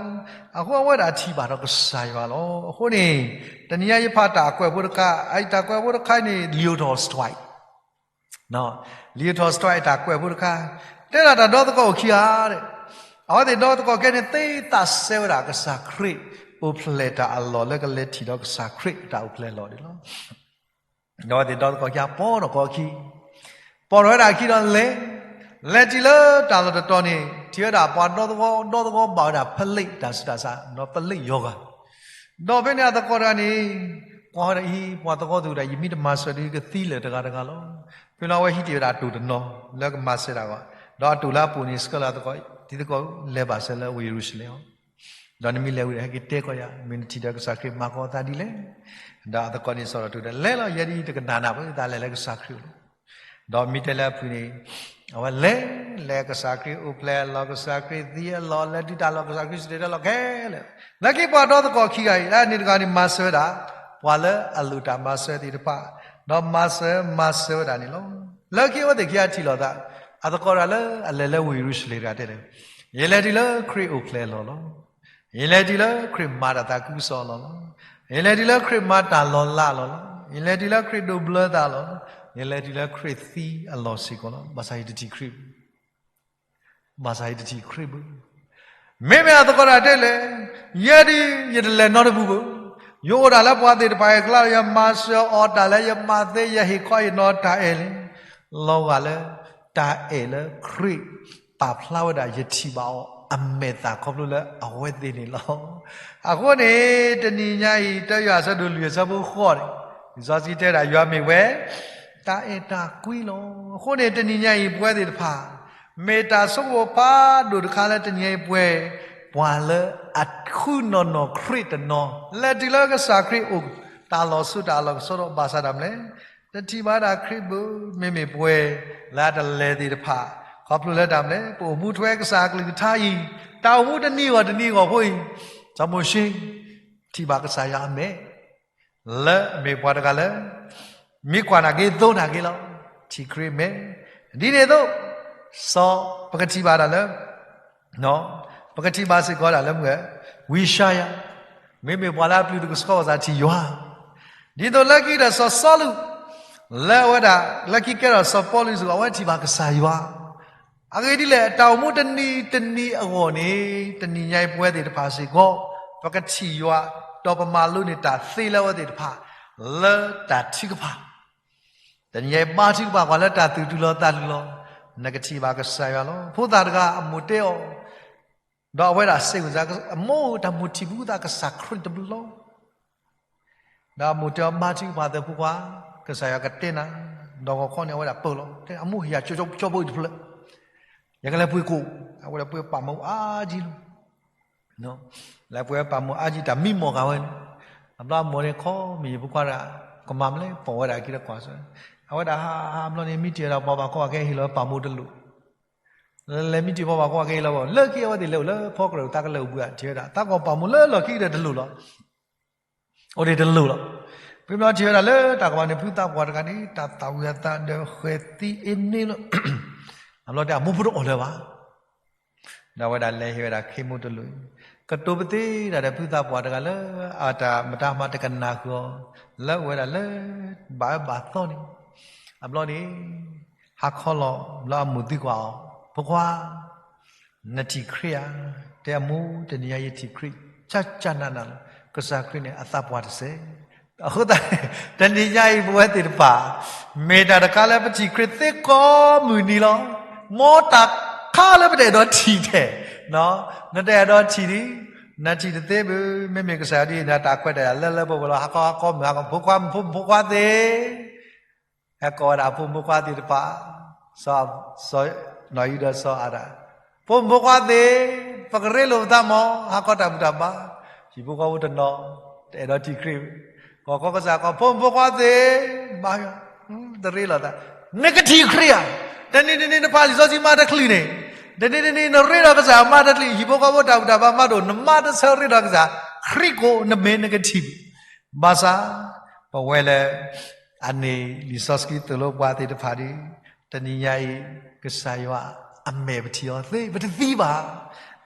အဃိအဝဲဒၣ်ထံၣ်ဘၣ်ဒီးကစၢ်ယွၤလီၤ. အဃိန့ၣ် တနံၤညါယဖးတၢ်ကွဲးဖိတခါ, အတၢ်ကွဲးဖိတခါန့ၣ် Leo Tolstoy, Leo Tolstoy အတၢ်ကွဲးဖိတခါ, တဲဒၣ်တၢ်ဒီသကိးအိၣ်ခံဂၤ, အဝဲသ့ၣ်ဒီသကိးခဲန့ၣ် သ့သးစဲဝဲဒၣ်ကစၢ်ခရံာ်အိၣ်ဖျဲၣ်တၢ်အလီၢ်လၢကလဲၤထံၣ်ဒီးကစၢ်ခရံာ်အတၢ်အိၣ်ဖျဲၣ်အလီၢ်န့ၣ်လီၤ. ဒီးအဝဲသ့ၣ်ဒီသကိးခံဂၤပိာ်ထီၣ်ကီးအခံ, ပိာ်ထီၣ်ဝဲဒၣ်အခံဒီးလဲၤ, လဲၤတုၤလၢတၢ်လီၢ်တတီၤန့ၣ် ထံၣ်ဝဲဒၣ်ပှၤဒီသကိး, ဒီသကိးဘၣ်ဝဲဒၣ်ဖလ့းတၢ်ဆူးတၢ်ဆါ, ဒီးဖလ့းယီၤဂၤ, ဒီးဖဲန့ၣ်အသကိးတဂၤန့ၣ် ကွၢ်ဝဲဒၣ်အံၤ ပှၤသကိးတဂၤဒီး ယမ့ၢ်တမၤစၢၤဒီးကသံလၢာ်တဂၤတဂၤလီၤ. ဖဲန့ၣ်အဝဲဟံးတ့ၢ်ဝဲဒၣ်အတိၢ်တနီၤလၢကမၤစၢၤတၢ်အဂီၢ်, ဒီးအတိၢ်လၢအပိာ်န့ၣ် ဆှၢလၢအသကိး, ဒ်သိးလဲၤဘၣ်စၢၤလၢဝ့ၢ်ယရူၤၡလ့ၣ်အီၤ, ဒီးနမ့ၢ်လဲၤဝံၤဒီး ဟဲက့ၤတဲကီးယၤ, မ့ၢ်နထံၣ်ဒီးကစၢ်ခရံာ်မၤကီသးဒ်လဲၣ်. ဒီးအသကိးန့ၣ်စံးထီၣ်ပတြၢၤဒီး လဲၤလီၤ, ယဲဒၣ်အံၤတကနၣ်နၤဘၣ်, သးလဲၤလၢကစၢ်ခရံာ်အအိၣ်လီၤ. ဒီးမ့ၢ်တဲလၢအဖုၣ်န့ၣ်, အဝဲလဲၤ, လဲၤကစၢ်ခရံာ်အိၣ်ဖျဲၣ်အလီၢ်, ကစၢ်ခရံာ်သံအလီၢ်, လဲၤတုၤတၢ်လီၢ်, ကစၢ်ခရံာ်စံၣ်တဲၤတဲလီၤခဲလၢာ်. လၢခံပှၤဒီသကိးခံဂၤအံၤ အန့ၣ်တဂၤန့ၣ် မၤစၢၤဝဲဒၣ် ပှၤလၢအလိၣ်တၢ်မၤစၢၤသ့ၣ်တဖၣ်, ဒီးမၤစၢၤမၤစၢၤဝဲဒၣ်န့ၣ်လီၤ. လၢခံအဝဲသ့ၣ်ခံဂၤထံၣ်လိာ်သး, အသကိးတဂၤလၢအလဲၤလၢဝ့ၢ်ယရူၤၡလ့ၣ်တဂၤတဲလၢ, ယလဲၤတုၤလၢခရံာ်အိၣ်ဖျဲၣ်အလီၢ်လီၤ. ယလဲၤတုၤလၢခရံာ်မၤတၢ်သးခုကစီၣ်အလီၢ်လီၤ. ယလဲၤတုၤလၢခရံာ်မၤတၢ်လီၤလးအလီၢ်လီၤ. ယလဲၤတုၤလၢခရံာ်ဒိးဘျၢသးအလီၢ်လီၤ. ယလဲၤတုၤလၢခရံာ်သံအလီၢ်စ့ၢ်ကီးလီၤ. ဘၣ်ဆၣ်ယတထံၣ်ခရံာ်ဘၣ်. ဘၣ်ဆၣ်ယတထံၣ်ခရံာ်ဘၣ်. မ့မ့ၢ်အသကိးတဂၤတဲလဲၣ်, ယဲဒၣ်အံၤ ယတလဲၤနီတပူၤဘၣ်. ယအိၣ်ဒၣ်လၢပှၤသ့ၣ်တဖၣ်အကျါ, ယမၤစၢၤအီၤတၢ်လၢယမၤသ့, ယဟ့ၣ်ခီအီၤနီၢ်တၢ်အဲၣ်လဲၣ်. လီၤဂာ်လၢတၢ်အဲၣ်လၢခရံာ်ပာ်ဖျါဝဲဒၣ် ယထံၣ်ဘၣ်အီၤအမဲာ်သၣ်ခီဖျိလၢအဝဲသ့ၣ်န့ၣ်လီၤ. အဃိန့ၣ် တနံၤညါအံၤ တၢယွၤအဆၢဒိၣ်လွံၢ်အဆၢဖိဃိးန့ၣ်, လံာ်စီဆှံတဲဒၣ်ယွၤမ့ၢ်ဝဲ တၢ်အဲၣ်တၢ်ကွံလီၤ. အဃိန့ၣ် တနံၤညါအံၤ ပဝဲသ့ၣ်တဖၣ် မ့ၢ်တၢ်ဆိကမိၣ်ဖးဒိၣ်တခါလၢတနံၤညါအံၤပဝဲ ပှၤလၢအဃုနီၢ်နီၢ်ခရံာ်တနီၤ လဲၤတုၤလၢကစၢ်ခရံာ်အိၣ်တၢ်လီၢ်ဆူတၢ်လီၢ်ကစီဒီ ဘၣ်ဆၣ်ဒၣ်မလဲၣ်, တထံၣ်ဘၣ်ဒၣ်ခရံာ်ဘၣ်. မ့မ့ၢ်ပဝဲလၢအတလဲၤသ့ၣ်တဖၣ် ခီဖျိလၢတၢ်မလဲၣ်, ပအိၣ်မူထွဲကစၢ်အကလုၢ်ကထါအံၤ, တၢ်အိၣ်မူတနံၤအဂီၢ်တနံၤအဂီၢ်ဖိအံၤ, စီၤမိၤၡ့ ထံၣ်ဘၣ်ကစၢ်ယွၤအမဲာ် လၢအမ့ၢ်ပှၤတဂၤလၢ မ့ၢ်ကွၢ်နာ်က့ သိနာ်က့လီၤ. ထံၣ်ခရံာ်အမဲာ်, ဒ်န့ၣ်အသိး စီၤ ပကထံၣ်ဘၣ်ဒၣ်လၢ ပကထံၣ်ဘၣ်စ့ၢ်ကီးဒၣ်လၢမုၢ်ဧၢ, ဝံယၡါယၤ, မ့မ့ၢ်ပှၤလၢအပျုၢ်တကဆှီ ဘၣ်ဆၣ်ထံၣ်ယွၤ, ဒ်သိးလၢခံဒီးစီၤစီလူး လၢအဝဲဒၣ် လၢခံကဲထီၣ်စီၤပီလူးစ့ၢ်ကီး အဝဲထံၣ်ဘၣ်ကစၢ်ယွၤ အဂ့ၢ်ဒ်လဲၣ်, တၢ်အိၣ်မူတနံၤတနံၤအဂီၢ်န့ၣ် တနံၤညါအံၤပဝဲသ့ၣ်တဖၣ်စ့ၢ်ကီး ပကထံၣ်ယွၤ ဒီးပမၤလိန့ၢ်တၢ်သ့လၢအဝဲသ့ၣ်တဖၣ် လၢတၢ်ထုကဖၣ်, တနံၤညါအံၤဘါထုကဖၣ်ပှၤလၢတၢ်သုးတုၤလီၤသးလုာ်လီၤ, နကထံၣ်ဘၣ်ကစၢ်ယွၤလီၤ. ဖိသၣ်တဂၤအမိၢ်တဲအီၤ, ဒီးအဝဲဒၣ်စံးဝဲဒၣ်, အမိၢ်ဧၢ တၢ်မိၣ်ထံၣ်ဘူးသးကစၢ်ခရံာ်တဘျီလီၤ. ဒီးအမိၢ်တဲအီၤ ဘါထုကဖၣ်သ့ၣ်ဖိခွါ, ကစၢ်ယွၤကတဲနၤ, ဒီးဂီၤခီန့ၣ် အဝဲဒၣ်ပၢၢ်လီၤ. တဲအမိၢ်ဟ့ၣ်ယၤကၠီကၠီဖိအံၤတဖျၢၣ်, ယကလဲၤပှ့ၤကိၣ်, အဝဲဒၣ်ပှ့ၤပာ်မူအါကံလီၤ. လဲၤပှ့ၤပာ်မူအါကံ တၢ်မံမီၢ်ဂၤဝဲန့ၣ်, အဘျီအမိၢ်န့ၣ်ခီမ့ၢ်ဟံၣ်ဖိခွါတဂၤ, ကမၤမလဲၣ် ပိာ်ဝဲဒၣ်အခံဒီးကွၢ်စၢၤ, အဝဲဒၣ်ဟးဟးအဘျီန့ၣ် မံတံၢ်ဝဲဒၣ်ပှၤဘၣ်ကီဘၣ်ခဲဟ့ၣ်လီၤပာ်မူတလိၣ် လဲၤမံတံၢ်ပှၤဘၣ်ကီဘၣ်ခဲဟ့ၣ်လီၤပာ်, လၢခံအဝဲသ့ၣ်လဲၤအိၣ်လၢဖီကရၢၢ်သးကလၢာ်အိၣ်ဘှံးဧါ, ထံၣ်ဝဲဒၣ် သးကီၢ်ပာ်မူလၢလီၢ်ခံဒီးတလိၣ်လီၤ. အိၣ်ဒံးတလိၣ်လီၤ. ဖဲဘျီထံၣ်ဝဲဒၣ်လၢတၢ်ကမၤန့ၣ် ဖုသးပှၢ်တဂၤန့ၣ် တၢ်သၣ်ဝံၤအသးဒီးဃဲၤသံအ့န့ၣ်လီၤ. အဘျီတဲအမိၢ်ဖိတအိၣ်လၢၤဘၣ် ဒီးအဝဲဒၣ်လဲၤဟ့ၣ်ဝဲဒၣ်ခ့မိၢ်တလိၣ်, ကတိၤပသ့ဒၣ်ဒီးဖုသးပှၢ်တဂၤလၢ အတၢ်မတၤမၤတကနၣ်ဃုာ်အီၤ, လၢအိၣ်ဝဲဒၣ်လၢ ဘၣ်အၢဘၣ်သီန့ၣ်, အဘျီန့ၣ် ဟါခီလီၤ ဘျီအမိၢ်သံကွၢ်အီၤ, ဖိခွါ, နထံၣ်ခရံာ်ဧါ. တဲအမိၢ် တနံၤညါယထံၣ်ခရံာ် ကၠၢ်ကၠၢ်နးနးလီၤ. ကစၢ်ခရံာ်န့ၣ် အသးပှၢ်တစဲး အဃိသတး တနံၤညါအံၤပဝဲသ့ၣ်တဖၣ် မ့ၢ်တၢ်တခါလၢပထံၣ်ခရံာ်သ့ကိးမုၢ်နံၤလီၤ. မ်တၢ်ခါလၢပတအဲၣ်ဒိးထံၣ်ထဲ, နတအဲၣ်ဒိးထံၣ်ဒံး, နထံၣ်တသ့ဘၣ်. မ့မ့ၢ်ကစၢ်ယွၤဒ်အံၤ နတၢ်ခွဲးတၢ်ယာ်လၢလၢပှဲၤပှဲၤလီၤ. ဟးခီဟးခီမုၢ်ဟါခီ ဖိခွါ ဖိမုၣ်ဖိခွါသ့ၣ် ဟဲကိးဝဲဒၣ်အဖိမုၣ်ဖိခွါသ့ၣ်တဖၣ်, စီၤနီၢ်အံၤဒီးစီၤအၤဒၣ်, ဖိမုၣ်ဖိခွါသ့ၣ်, ပကရ့လိာ်ပသးမး ဟးခီတၢ်ဘူၣ်တၢ်ဘါ, ဟံၣ်ဖိဃီဖိတနီၤ တအဲၣ်ဒိးထံၣ်ခရံာ်, ကီၢ်ခီကစၢ်ကီး ဖိမုၣ်ဖိခွါသ့ၣ်, ဘၣ်, တရ့လိာ်သး, နကထံၣ်ခရံာ်ဧါ. တနံၤတနံၤနဖးလံာ်စီဆှံမးတချုးန့ၣ်, တနံၤတနံၤနရ့ဒီးကစၢ်မးတချုး, ဟံၣ်ဖိဃီဖိတၢ်ဘူၣ်တၢ်ဘါမးတအိၣ်, နမးတဆၢရ့ဒီးကစၢ်, ခရံာ်ကိးနမဲာ်နကထံၣ်ဘၣ် ဘၣ်ဆၣ် ပဝဲလၢ အန့ၣ်လံာ်စီဆှံသိၣ်လိပှၤသ့ၣ်တဖၣ်ဒီး တနံၤညါအံၤ ကစၢ်ယွၤအမဲာ်ပထံၣ်အီၤသ့ ပတသံဘၣ်.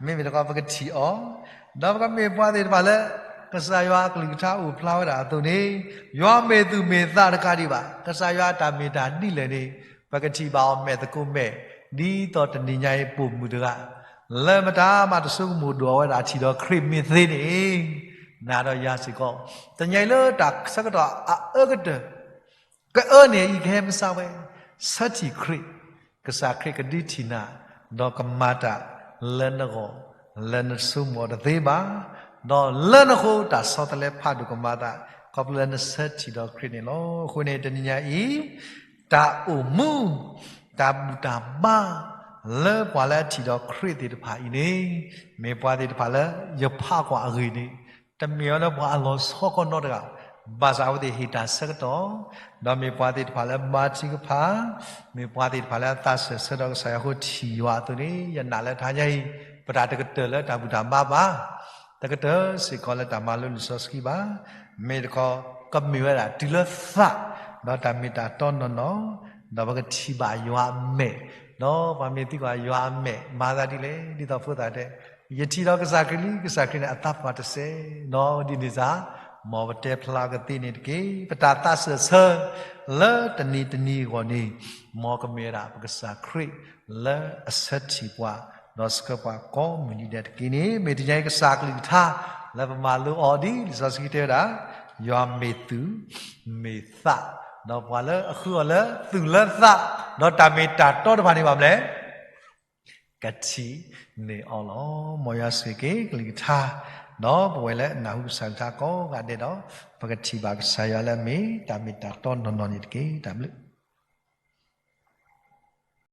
မ့မ့ၢ်တခီ ပကထံၣ်အီၤ, ဒီးပကမ့ၢ်ပှၤသ့ၣ်တဖၣ်လၢ ကစၢ်ယွၤအကလုၢ်ကထါအိၣ်ဖျါဝဲဒၣ်အသိးန့ၣ် ယွၤမ့ၢ်သူၣ်မ့ၢ်သးတကးဒံးဘၣ်, ကစၢ်ယွၤအတၢ်မ့ၢ်တၢ်ဒ်လဲၣ်န့ၣ် ပကထံၣ်ဘၣ်အီၤမဲာ်သကိးမဲာ် ဒ်သိးတနံၤညါအံၤပိာ်မုၣ်တဂၤ လၢမတၤမးတဆိကမိၣ်ဒိၣ်အဝဲဒၣ်ထံၣ်ဒီးခရံာ်မ့ၢ်သ့န့ၣ် နၤဒီးယၤစ့ၢ်ကီး တနံၤညါအံၤလၢတၢ်ဆၢကတီၢ်အအၢကတၢၢ် ကအၢန့ၣ်အံၤကဟဲမစါဝဲ ဆၢထံၣ်ခရံာ်, ကစၢ်ခရံာ်ကဒုးထံၣ်နၤ ဒီးကမၤတၢ်လၢနဂီၢ် လၢနဆိကမိၣ်အီၤတသ့ဘၣ်, ဒီးလၢနဃိတၢ်ဆီတလဲဖးဒိၣ်ကမၤအသး ခီဖျိလၢနဆၢထံၣ်ဒီးခရံာ်န့ၣ်လီၤ. အဃိန့ၣ် တနံၤညါအံၤ တၢ်အိၣ်မူ တၢ်ဘူၣ်တၢ်ဘါ လၢပှၤလၢအထံၣ်ဒီးခရံာ်သ့ၣ်တဖၣ်အံၤန့ၣ် မ့ၢ်ပှၤသ့ၣ်တဖၣ်လၢယဖးကွၢ်အဂ့ၢ်န့ၣ် တမ့ၢ်အီၤလၢပှၤအလီၤဆီကနီတဂၤ, ဘၣ်ဆၣ်အဝဲသ့ၣ်ဟ့ၣ်တၢ်ဆၢကတီၢ်, ဒီးမ့ၢ်ပှၤသ့ၣ်တဖၣ်လၢဘါထုကဖၣ်, မ့ၢ်ပှၤသ့ၣ်တဖၣ်လၢအသးစၢၢ်ဆၢဒီးကစၢ်ယွၤအဃိထံၣ်ယွၤအသိးန့ၣ် ယနာ်လၢတဟါညါအံၤ ပတၢ်တကတၢၢ်လၢတၢ်ဘူၣ်တၢ်ဘါဘၣ်, တကတၢၢ်စ့ၢ်ကီးလၢတၢ်မၤလိလံာ်စီဆှံဘၣ်, မ့ၢ်တခီ ကမ့ၢ်ဝဲဒၣ်တုၤလၢသး ဒီးတၢ်မ့ၢ်တၢ်တီနီၢ်နီၢ်, ဒီးပကထံၣ်ဘၣ်ယွၤအမဲာ်, ဒီးပှၤမ့ၢ်သံကွၢ်ယွၤအမဲာ် မၤသးဒ်လဲၣ် ဒ်သိးဖိသၣ်တဲ ယထံၣ်ဒီးကစၢ်ခရံာ်လံ ကစၢ်ခရံာ်န့ၣ်အသးပှၢ်တစဲးနီၤ ဒ်န့ၣ်စ့ၢ် မ်ပတဲဖျါကသ့န့ၣ်တက့ၢ်. ပတၢ်သးစၢၢ်ဆၢ လၢတနံၤတနံၤအဂီၢ်န့ၣ် မ်ကမ့ၢ်ဝဲဒၣ်ပကစၢ်ခရံာ် လၢအဆၢထံၣ်ပှၤ ဒီးဆှၢပှၤကိးမုၢ်နံၤဒဲးတက့ၢ်န့ၣ် မ့ၢ်တနံၤညါအံၤကစၢ်ကလုၢ်ကထါ လၢပမၤလိအီၤဒ်လံာ်စီဆှံတဲဝဲဒၣ် ယွၤမ့ၢ်သူၣ် မ့ၢ်သး, ဒီးပှၤလၢအဃုအီၤလၢသူၣ်လၢသး, ဒီးတၢ်မ့ၢ်တၢ်တီတဖၣ်န့ၣ်ဘၣ်မနုၤလဲၣ် ကထံၣ်န့ၢ်အီၤလီၤ. မ်ယွၤဆိၣ်ဂ့ၤက့ၤကလုၢ်ကထါ, ဒီးပဝဲလၢနၢ်ဟူကစၢ်ကလုၢ်ကထါကိးဂၤဒဲးဒီး ပကထံၣ်ဘၣ်ကစၢ်ယွၤလၢအမ့ၢ်တၢ်မ့ၢ်တၢ်တီနီၢ်နီၢ်န့ၣ်တက့ၢ်. တၢ်ဘျုး